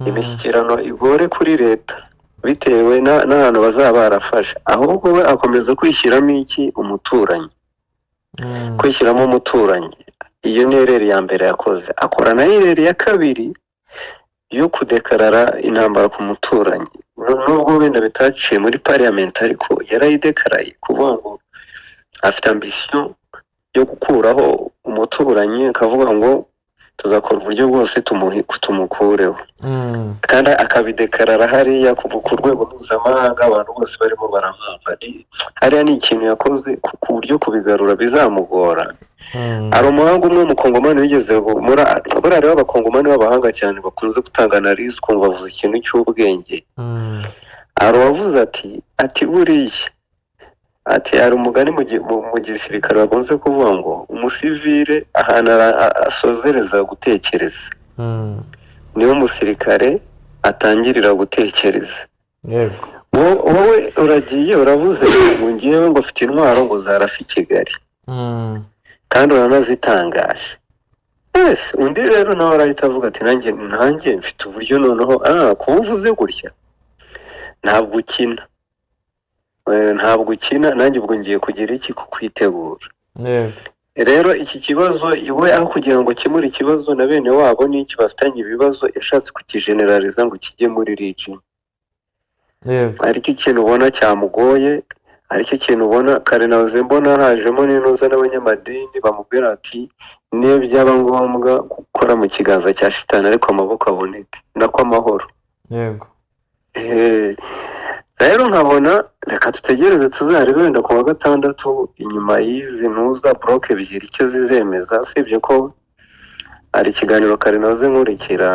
imishyikirano igore kuri leta bitewe n'ahantu bazaba barafashe. Ahubwo we akomeza kwishyiramo iki umuturanyi, kwishyiramo umuturanyi. Iyo ni erreur ya mbere yakoze. Akora na erreur ya kabiri yo kudekarara intambara ku muturanyi. Nubwo wenda bitaciye muri parliament, ariko yarayidekaraye, kuvuga ngo afite ambition yo gukuraho umuturanyi, akavuga ngo tuzakora uburyo bwose tumukureho, kandi akabidekarara hariya ku rwego mpuzamahanga, abantu bose barimo baramwumva. Hariya ni ikintu yakoze ku buryo kubigarura bizamugora. Hari umuhanga umwe w'umukongomani wigeze buriya rero abakongomani b'abahanga cyane bakunze gutanga analyse, ukumva bavuze ikintu cy'ubwenge. Hari uwavuze ati buriya ati hari umugani mu gisirikare bakunze kuvuga ngo umusivile ahantu asozereza gutekereza niwe musirikare atangirira gutekereza. Wowe uragiye uravuze ngo ngewe ngo mfite intwaro ngo zarasa i Kigali, kandi uranazitangaje. Yes, undi rero nawe arahita avuga ati nanjye mfite uburyo. Noneho kuba uvuze gutya ntabwo ukina. Ntabwo ukina, nanjye ubwo ngiye kugira iki kukwitegura. Rero iki kibazo iwe, aho kugira ngo akemure ikibazo na bene wabo n'iki bafitanye ibibazo, yashatse kukijeneraliza ngo kijye muri region. Ariko ikintu ubona cyamugoye, aricyo kintu ubona kare nahoze mbona hajemo n'intuza n'abanyamadini bamubwira ati niyo byaba ngombwa gukora mu kiganza cya shitani ariko amaboko aboneke, nako amahoro. Rero nkabona reka dutegereze tuzarebe wenda ku wa gatandatu inyuma y'izi ntuza bloc ebyiri icyo zizemeza. Usibye ko hari ikiganiro kare nahoze nkurikira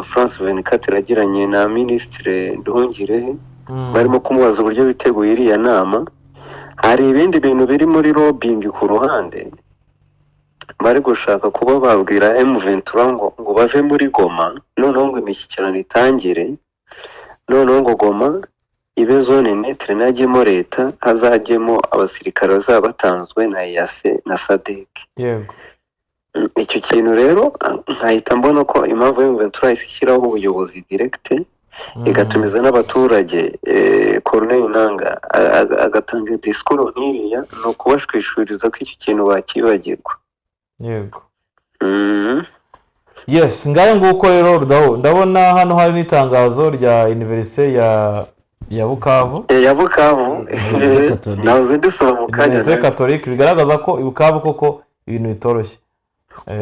France 24 yagiranye na Minisitiri Nduhungirehe, barimo kumubaza uburyo biteguye iriya nama. Hari ibindi bintu biri muri lobbying ku ruhande, bari gushaka kuba babwira M23 ngo bave muri Goma, noneho ngo imishyikirano itangire, noneho ngo Goma Ibe zone neutre, ntajyemo leta, hazajyemo abasirikare bazaba batanzwe na EAC na SADC. Icyo kintu rero nkahita mbona ko impamvu M23 yahise ishyiraho ubuyobozi direct, igatumiza n'abaturage, Corneille Nanga agatanga disikuru nk'iriya, ni ukubashwishuriza ko icyo kintu bakibagirwa. Yes, ngayo nguko rero. Rudaho, ndabona hano hari n'itangazo rya université ya Bukavu. Ya Bukavu. Université Catholique. Nahoze ndisoma mu kanya. Université Nayo. Catholique, bigaragaza ko i Bukavu koko ibintu bitoroshye.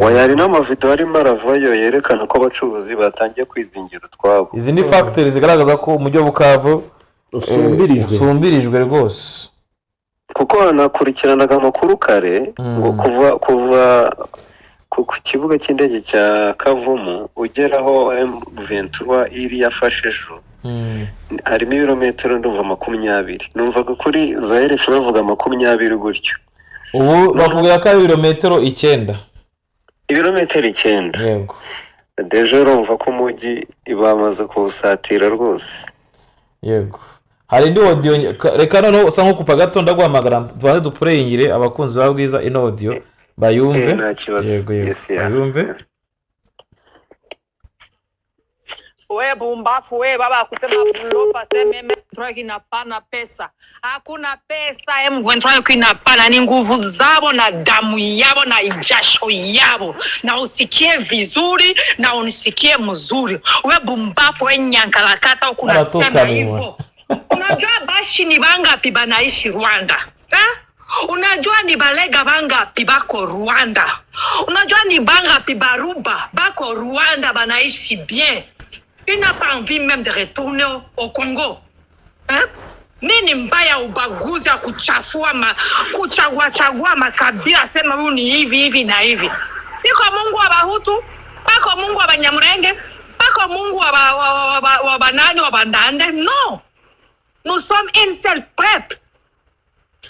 Oya, hari n'amavidewo arimo aravayo yerekana ko abacuruzi batangiye kwizingira utwabo. Izi ni facteurs zigaragaza ko umujyi wa Bukavu usumbirijwe. Usumbirijwe rwose. Kuko nakurikiranaga amakuru kare ngo kuva ku kibuga cy'indege cya Kavumu ugeraho M23 iri yafashe ejo harimo ibirometero ndumva 20. Numvaga kuri Zaire bavuga 20 gutyo. Ubu bakubwira ko ari ibirometero 9. Ibirometero 9. Yego. Déjà urumva ko umujyi bamaze kuwusatira rwose. Yego, hari indi audio. Reka noneho usa nk'ukupa gato, ndaguhamagara tubanze dupureyingire abakunzi ba Bwiza ino audio bayumve. Nta kibazo. Yego. Yes, yeah. Bayumve. We bumbafu we, baba kusema bulofa sema M23 inapana pesa. Hakuna pesa M23 inapana, ni nguvu zabo na damu yabo na jasho yabo. Na usikie vizuri na unisikie mzuri. We bumbafu we nyankalakata ukunasema Anatoka hivyo. Unajua bashi ni bangapi banaishi Rwanda? Eh? Unajua ni balega bangapi bako Rwanda? Unajua ni bangapi baruba bako Rwanda banaishi bien? Il n'a pas envie même de retourner au Congo. Hein? Nini mbaya ubaguzi ya kuchafua kuchagua chagua makabila, sema huyu ni hivi hivi na hivi. Iko Mungu wa Bahutu, pako Mungu wa Banyamulenge, pako Mungu wa banani wa Bandande. Non. Nous sommes une seule peuple.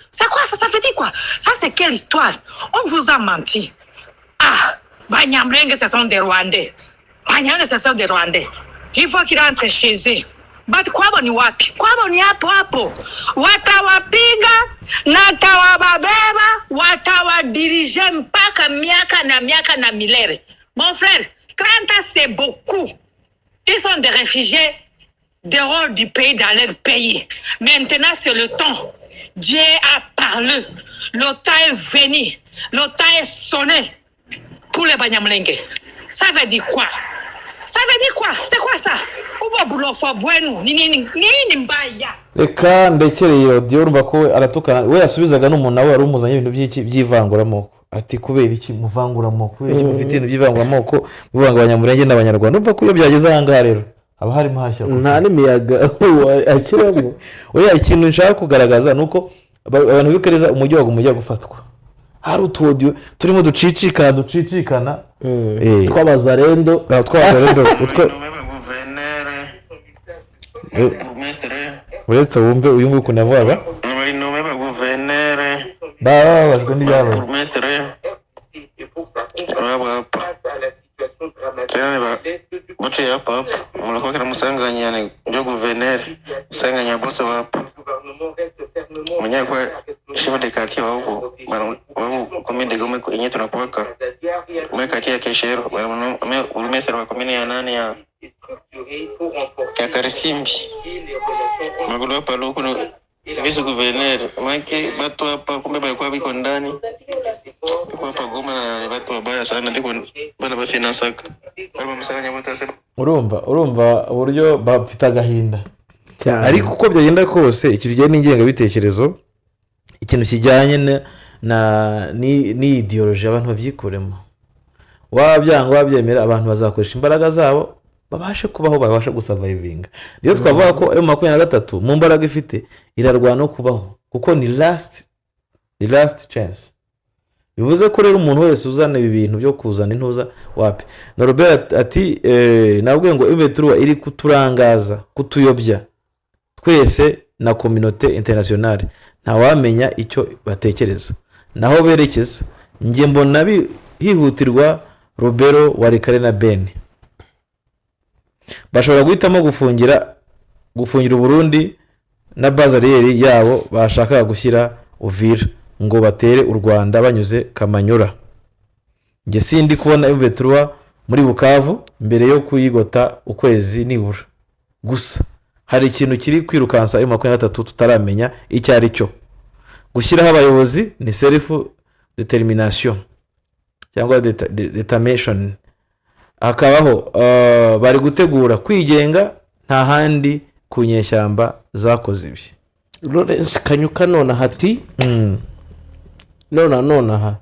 C'est quoi ça? Ça veut dire quoi? Ça, c'est quelle histoire? On vous a menti. Ah, Banyamulenge, ce sont des Rwandais. Banyamulenge, ce sont des Rwandais. Il faut qu'ils rentrent chez eux. But kwabo ni wapi? Kwabo ni hapo hapo. Watawapiga na tawababeba, watawadirige mpaka miaka na miaka na milele. Mon frère, 30 ans, c'est beaucoup. Ils sont des réfugiés dehors du pays, dans leur pays. Maintenant, c'est le temps. Dieu a parlé. Le temps est venu. Le temps est sonné pour les Banyamulenge. Ça veut dire quoi? Ça veut dire quoi? C'est quoi ça? Ubo bulofo bwenu. Nini nini mbaya? Reka ndekere iyo audio. Urumva ko we aratukana, we yasubizaga n'umuntu nawe wari umuzanye ibintu by'iki by'ivanguramoko, ati kubera iki muvanguramoko, kubera iki mufite ibintu by'ivanguramoko, muvanga Abanyamurenge n'Abanyarwanda? Urumva ko iyo byageze aha ngaha rero haba harimo hashya. Nta n'imiyaga ashyiramo. Oya, ikintu nshaka kugaragaza ni uko abantu bikereza umujyi wago umujyi gufatwa, hari utu audio turimo ducicikana ducicikana. Tw'abazarendo. Ah, tw'abazarendo utwo. Uretse wumve uyu nguyu ukuntu yavugaga. Bari nommé ba gouverneur. Baba bababajwe n'ibyabaye. Bourgmestre hapa tena ba bote hapa hapa mnakuwa kana musanganya ni ndio gouverneur musanganya boss wa hapa mwenye kwa chef de quartier wa huko bana wa commune de Goma yenye tunakuwaka mwe quartier ya Keshero bana bourgmestre wa commune ya nani ya Karisimbi magulu hapa luku ni vice gouverneur make batu hapa kumbe balikuwa biko ndani biko hapa Goma na ni batu wabaya sana ndiko bana bafinansaka bari bamusanganya bote. Urumva uburyo bafite agahinda. Cyane. Ariko uko byagenda kose, ikintu kijyanye n'ingengabitekerezo, ikintu kijyanye n'iyi idéologie, abantu babyikuremo. Wabyanga wabyemera, abantu bazakoresha imbaraga zabo babashe kubaho, babashe gusurvivinga. Niyo twavuga ko M23 mu mbaraga ifite irarwana no kubaho, kuko ni last chance. Bivuze ko rero umuntu wese uzana ibi bintu byo kuzana intuza wapi. Norbert ati nabwiye ngo M23 iri kuturangaza, kutuyobya twese na communauté internationale, ntawamenya icyo batekereza naho berekeza. Njye mbona hihutirwa Rubero Walikale na Beni. Bashobora guhitamo gufungira Uburundi. Na base arrière yabo bashakaga gushyira Uvira ngo batere u Rwanda banyuze Kamanyura. Njye sindi kubona M23 muri Bukavu mbere yo kuyigota ukwezi nibura. Gusa hari ikintu kiri kwirukansa M23 tutaramenya icyo ari cyo. Gushyiraho abayobozi ni self determination cyangwa determination. Hakabaho bari gutegura kwigenga, nta handi ku nyeshyamba zakoze ibi. Lawrence Kanyuka nonaha ati nonaha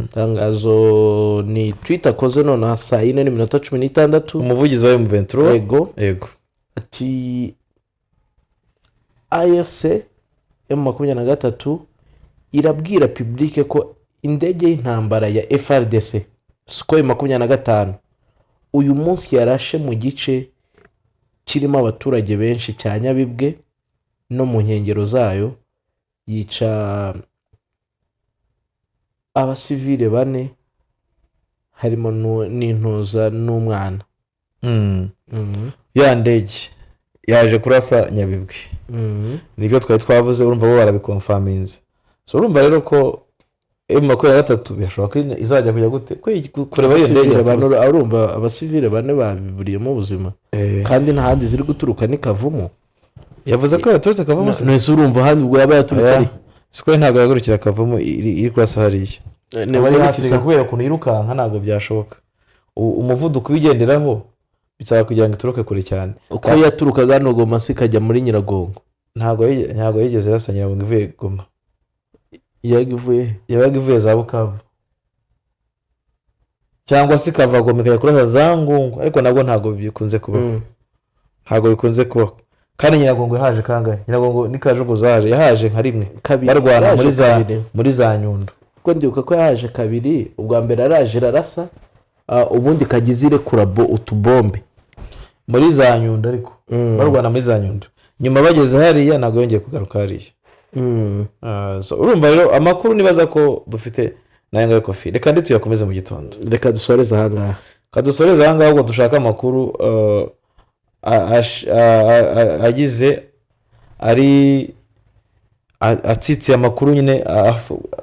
itangazo ni tweet akoze nonaha saa 4:16. Umuvugizi wa M23. Yego. Yego. Ati AFC M23 irabwira public ko indege y'intambara ya FARDC Sukhoi 25 uyu munsi yarashe mu gice kirimo abaturage benshi cya Nyabibwe no mu nkengero zayo, yica abasivile bane, harimo n'intuza n'umwana. Ya ndege yaje kurasa Nyabibwe. Nibyo twari twavuze. Urumva bo barabiconfirminze. So urumva rero ko M23 birashoboka ko izajya kujya gute kureba iyo ndege Abasivile bane. yaturutse. Urumva abasivile bane babiburiyemo ubuzima kandi nta handi ziri guturuka, ni Kavumu. Yavuze ko yaturutse Kavumu se? Nese urumva ahandi ubwo yaba yaturutse ari? Siko ntabwo yagurukira Kavumu iri kurasa hariya. Ni Aba ari ubwo hafi kubera ukuntu yirukanka, ntabwo byashoboka. Umuvuduko ubigenderaho bisaba kugira ngo ituruke kure cyane. Uko yaturukaga hano Goma se ikajya muri Nyiragongo? Ntabwo yigeze irasa Nyiragongo ivuye Goma. Yabaga ivuye he? Yabaga ivuye za Bukavu cyangwa se ikava Goma ikajya kurasa za Ngungu, ariko nabwo ntabwo bikunze kubaho. Ntabwo bikunze kubaho. Kandi Nyiragongo yahaje kangahe? Nyiragongo ni Kajugu zaje, yahaje nka rimwe. Kabiri. Barwana Yaje muri za kabiri. muri za Nyundo. Kuko ndibuka ko yahaje kabiri. Ubwa mbere araje irarasa, ubundi ikajya izirekura utubombe. Muri za Nyundo, ariko barwana muri za Nyundo. Nyuma bageze hariya ntabwo yongeye kugaruka hariya. So urumva rero amakuru nibaza ko dufite nayo ngayo. Kofi, reka ndetse tuyakomeze mu gitondo. Reka dusoreze ahangaha. Kadusoreze ahangaha, ahubwo dushaka amakuru agize ari atsitse amakuru nyine,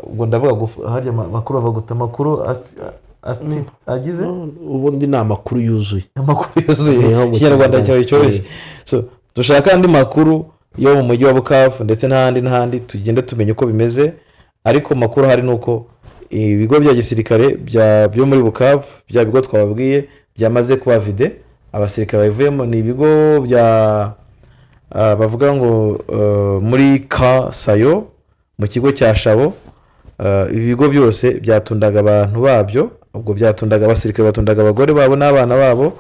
ubwo ndavuga harya amakuru ava gute? Amakuru agize Ubundi ni amakuru yuzuye. Amakuru yuzuye. Niho mu Ikinyarwanda cyawe cyoroshye. Eh. So dushaka andi makuru yo mu mujyi wa Bukavu ndetse n'ahandi n'ahandi, tugende tumenye uko bimeze. Ariko amakuru ahari ni uko ibigo bya gisirikare byo muri Bukavu, bya bigo twababwiye byamaze kuba vide, abasirikare babivuyemo. Ni ibigo bya bavuga ngo muri ka Sayo, mu kigo cya Shabo. Ibi bigo byose byatundaga abantu babyo, ubwo byatundaga abasirikare, batundaga abagore babo n'abana babo,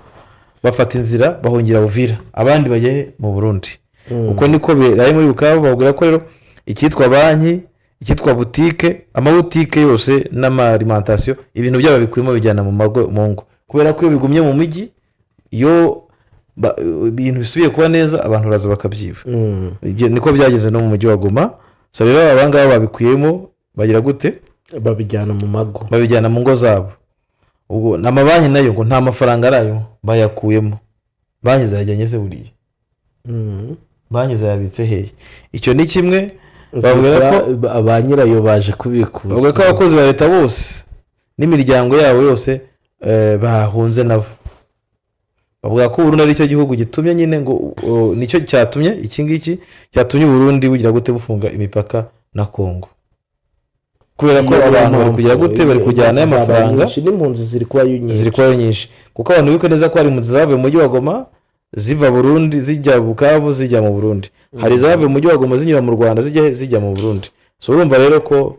bafata inzira bahungira Buvira, abandi bajya he? Mu Burundi. Uko niko biraye muri Bukavu. Babwira ko rero icyitwa banki, icyitwa butike, amabutike yose n'ama alimentation, ibintu byabo bikuyemo bijyana mu mago, mu ngo, kubera ko iyo bigumye mu mijyi, iyo ibintu bisubiye kuba neza, abantu baraza bakabyiba. Ibyo niko byageze no mu mujyi wa Goma. So rero aba ngaba babikuyemo bagira gute? Babijyana mu mago. Babijyana mu ngo zabo. Ubwo amabanki nayo ngo nta mafaranga arayo, bayakuyemo. Banki zayajyanye se buriya? Banki zayabitse hehe? Icyo ni kimwe. Babwira ko Ba nyirayo baje kubikuza. Bavuga ko abakozi ba leta bose n'imiryango yabo yose bahunze nabo. Bavuga ko Uburundi ari cyo gihugu gitumye nyine ngo nicyo cyatumye iki ngiki cyatumye Uburundi bugira gute? Bufunga imipaka na Kongo, kubera ko Niyo abantu bari mpamvu kugira gute? Bari kujyana impunzi zabaye amafaranga. nyinshi, n'impunzi ziri kubayo nyinshi. Ziri kubayo nyinshi, kuko abantu bibuka neza ko hari impunzi zavuye mu mujyi wa Goma ziva Burundi zijya Bukavu, zijya mu Burundi. Hari izavuye mu mujyi wa Goma zinyura mu Rwanda zijya he? Zijya mu Burundi. So urumva rero ko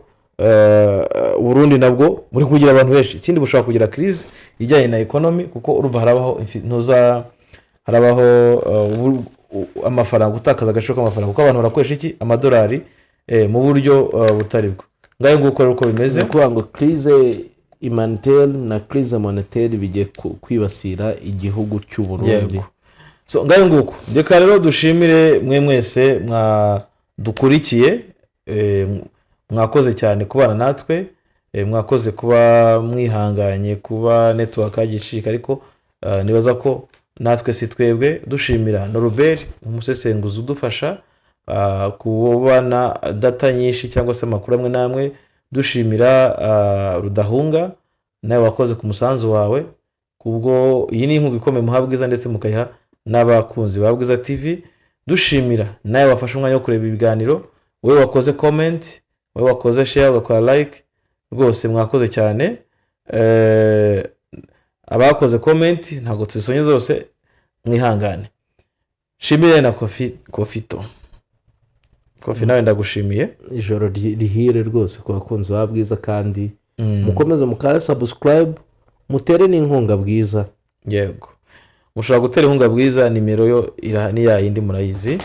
Burundi nabwo buri kugira abantu benshi. Ikindi, bushobora kugira crise ijyanye na economy, kuko urumva harabaho ntuza harabaho amafaranga, gutakaza agaciro k'amafaranga, kuko abantu barakoresha iki? Amadolari mu buryo butari bwo. Ngayo nguko rero uko bimeze. Ni ukuvuga ngo crise humanitaire na crise monétaire bigiye kwibasira igihugu cy'u Burundi. Yego. So ngayo nguko. Reka rero dushimire mwe mwese mwadukurikiye. Mwakoze cyane kubana natwe. Mwakoze kuba mwihanganye kuba network yagicika, ariko nibaza ko natwe si twebwe. Dushimira Norbert, umusesenguzi udufasha. Kubona data nyinshi cyangwa se amakuru amwe n'amwe. Dushimira Rudahunga, nawe wakoze ku musanzu wawe, kubwo iyi ni inkunga ikomeye muha Bwiza ndetse mukayiha n'abakunzi ba Bwiza TV. Dushimira nawe wafashe umwanya wo kureba ibiganiro, wowe wakoze comment, wowe wakoze share, ugakora like, rwose mwakoze cyane. Abakoze comment ntabwo tuzisomye zose, mwihangane. Shimire na Kofi, Kofito, Kofi, nawe ndagushimiye. Ijoro rihire rwose ku bakunzi ba Bwiza, kandi mukomeze mukore subscribe, mutere n'inkunga Bwiza. Yego, mushobora gutera inkunga Bwiza, nimero yo ni ya yindi murayizi.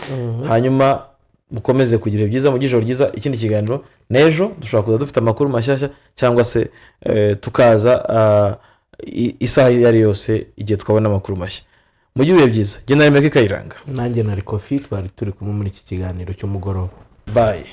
Hanyuma mukomeze kugira ibyiza, mu ijoro ryiza. Ikindi kiganiro n'ejo dushobora kuza dufite amakuru mashyashya, cyangwa se tukaza isaha iyo ari yose igihe twabona amakuru mashya. Mugire ibihe byiza. Genda remeka Kayiranga. Nanjye na Kofi twari turi kumwe muri iki kiganiro cy'umugoroba. Bye.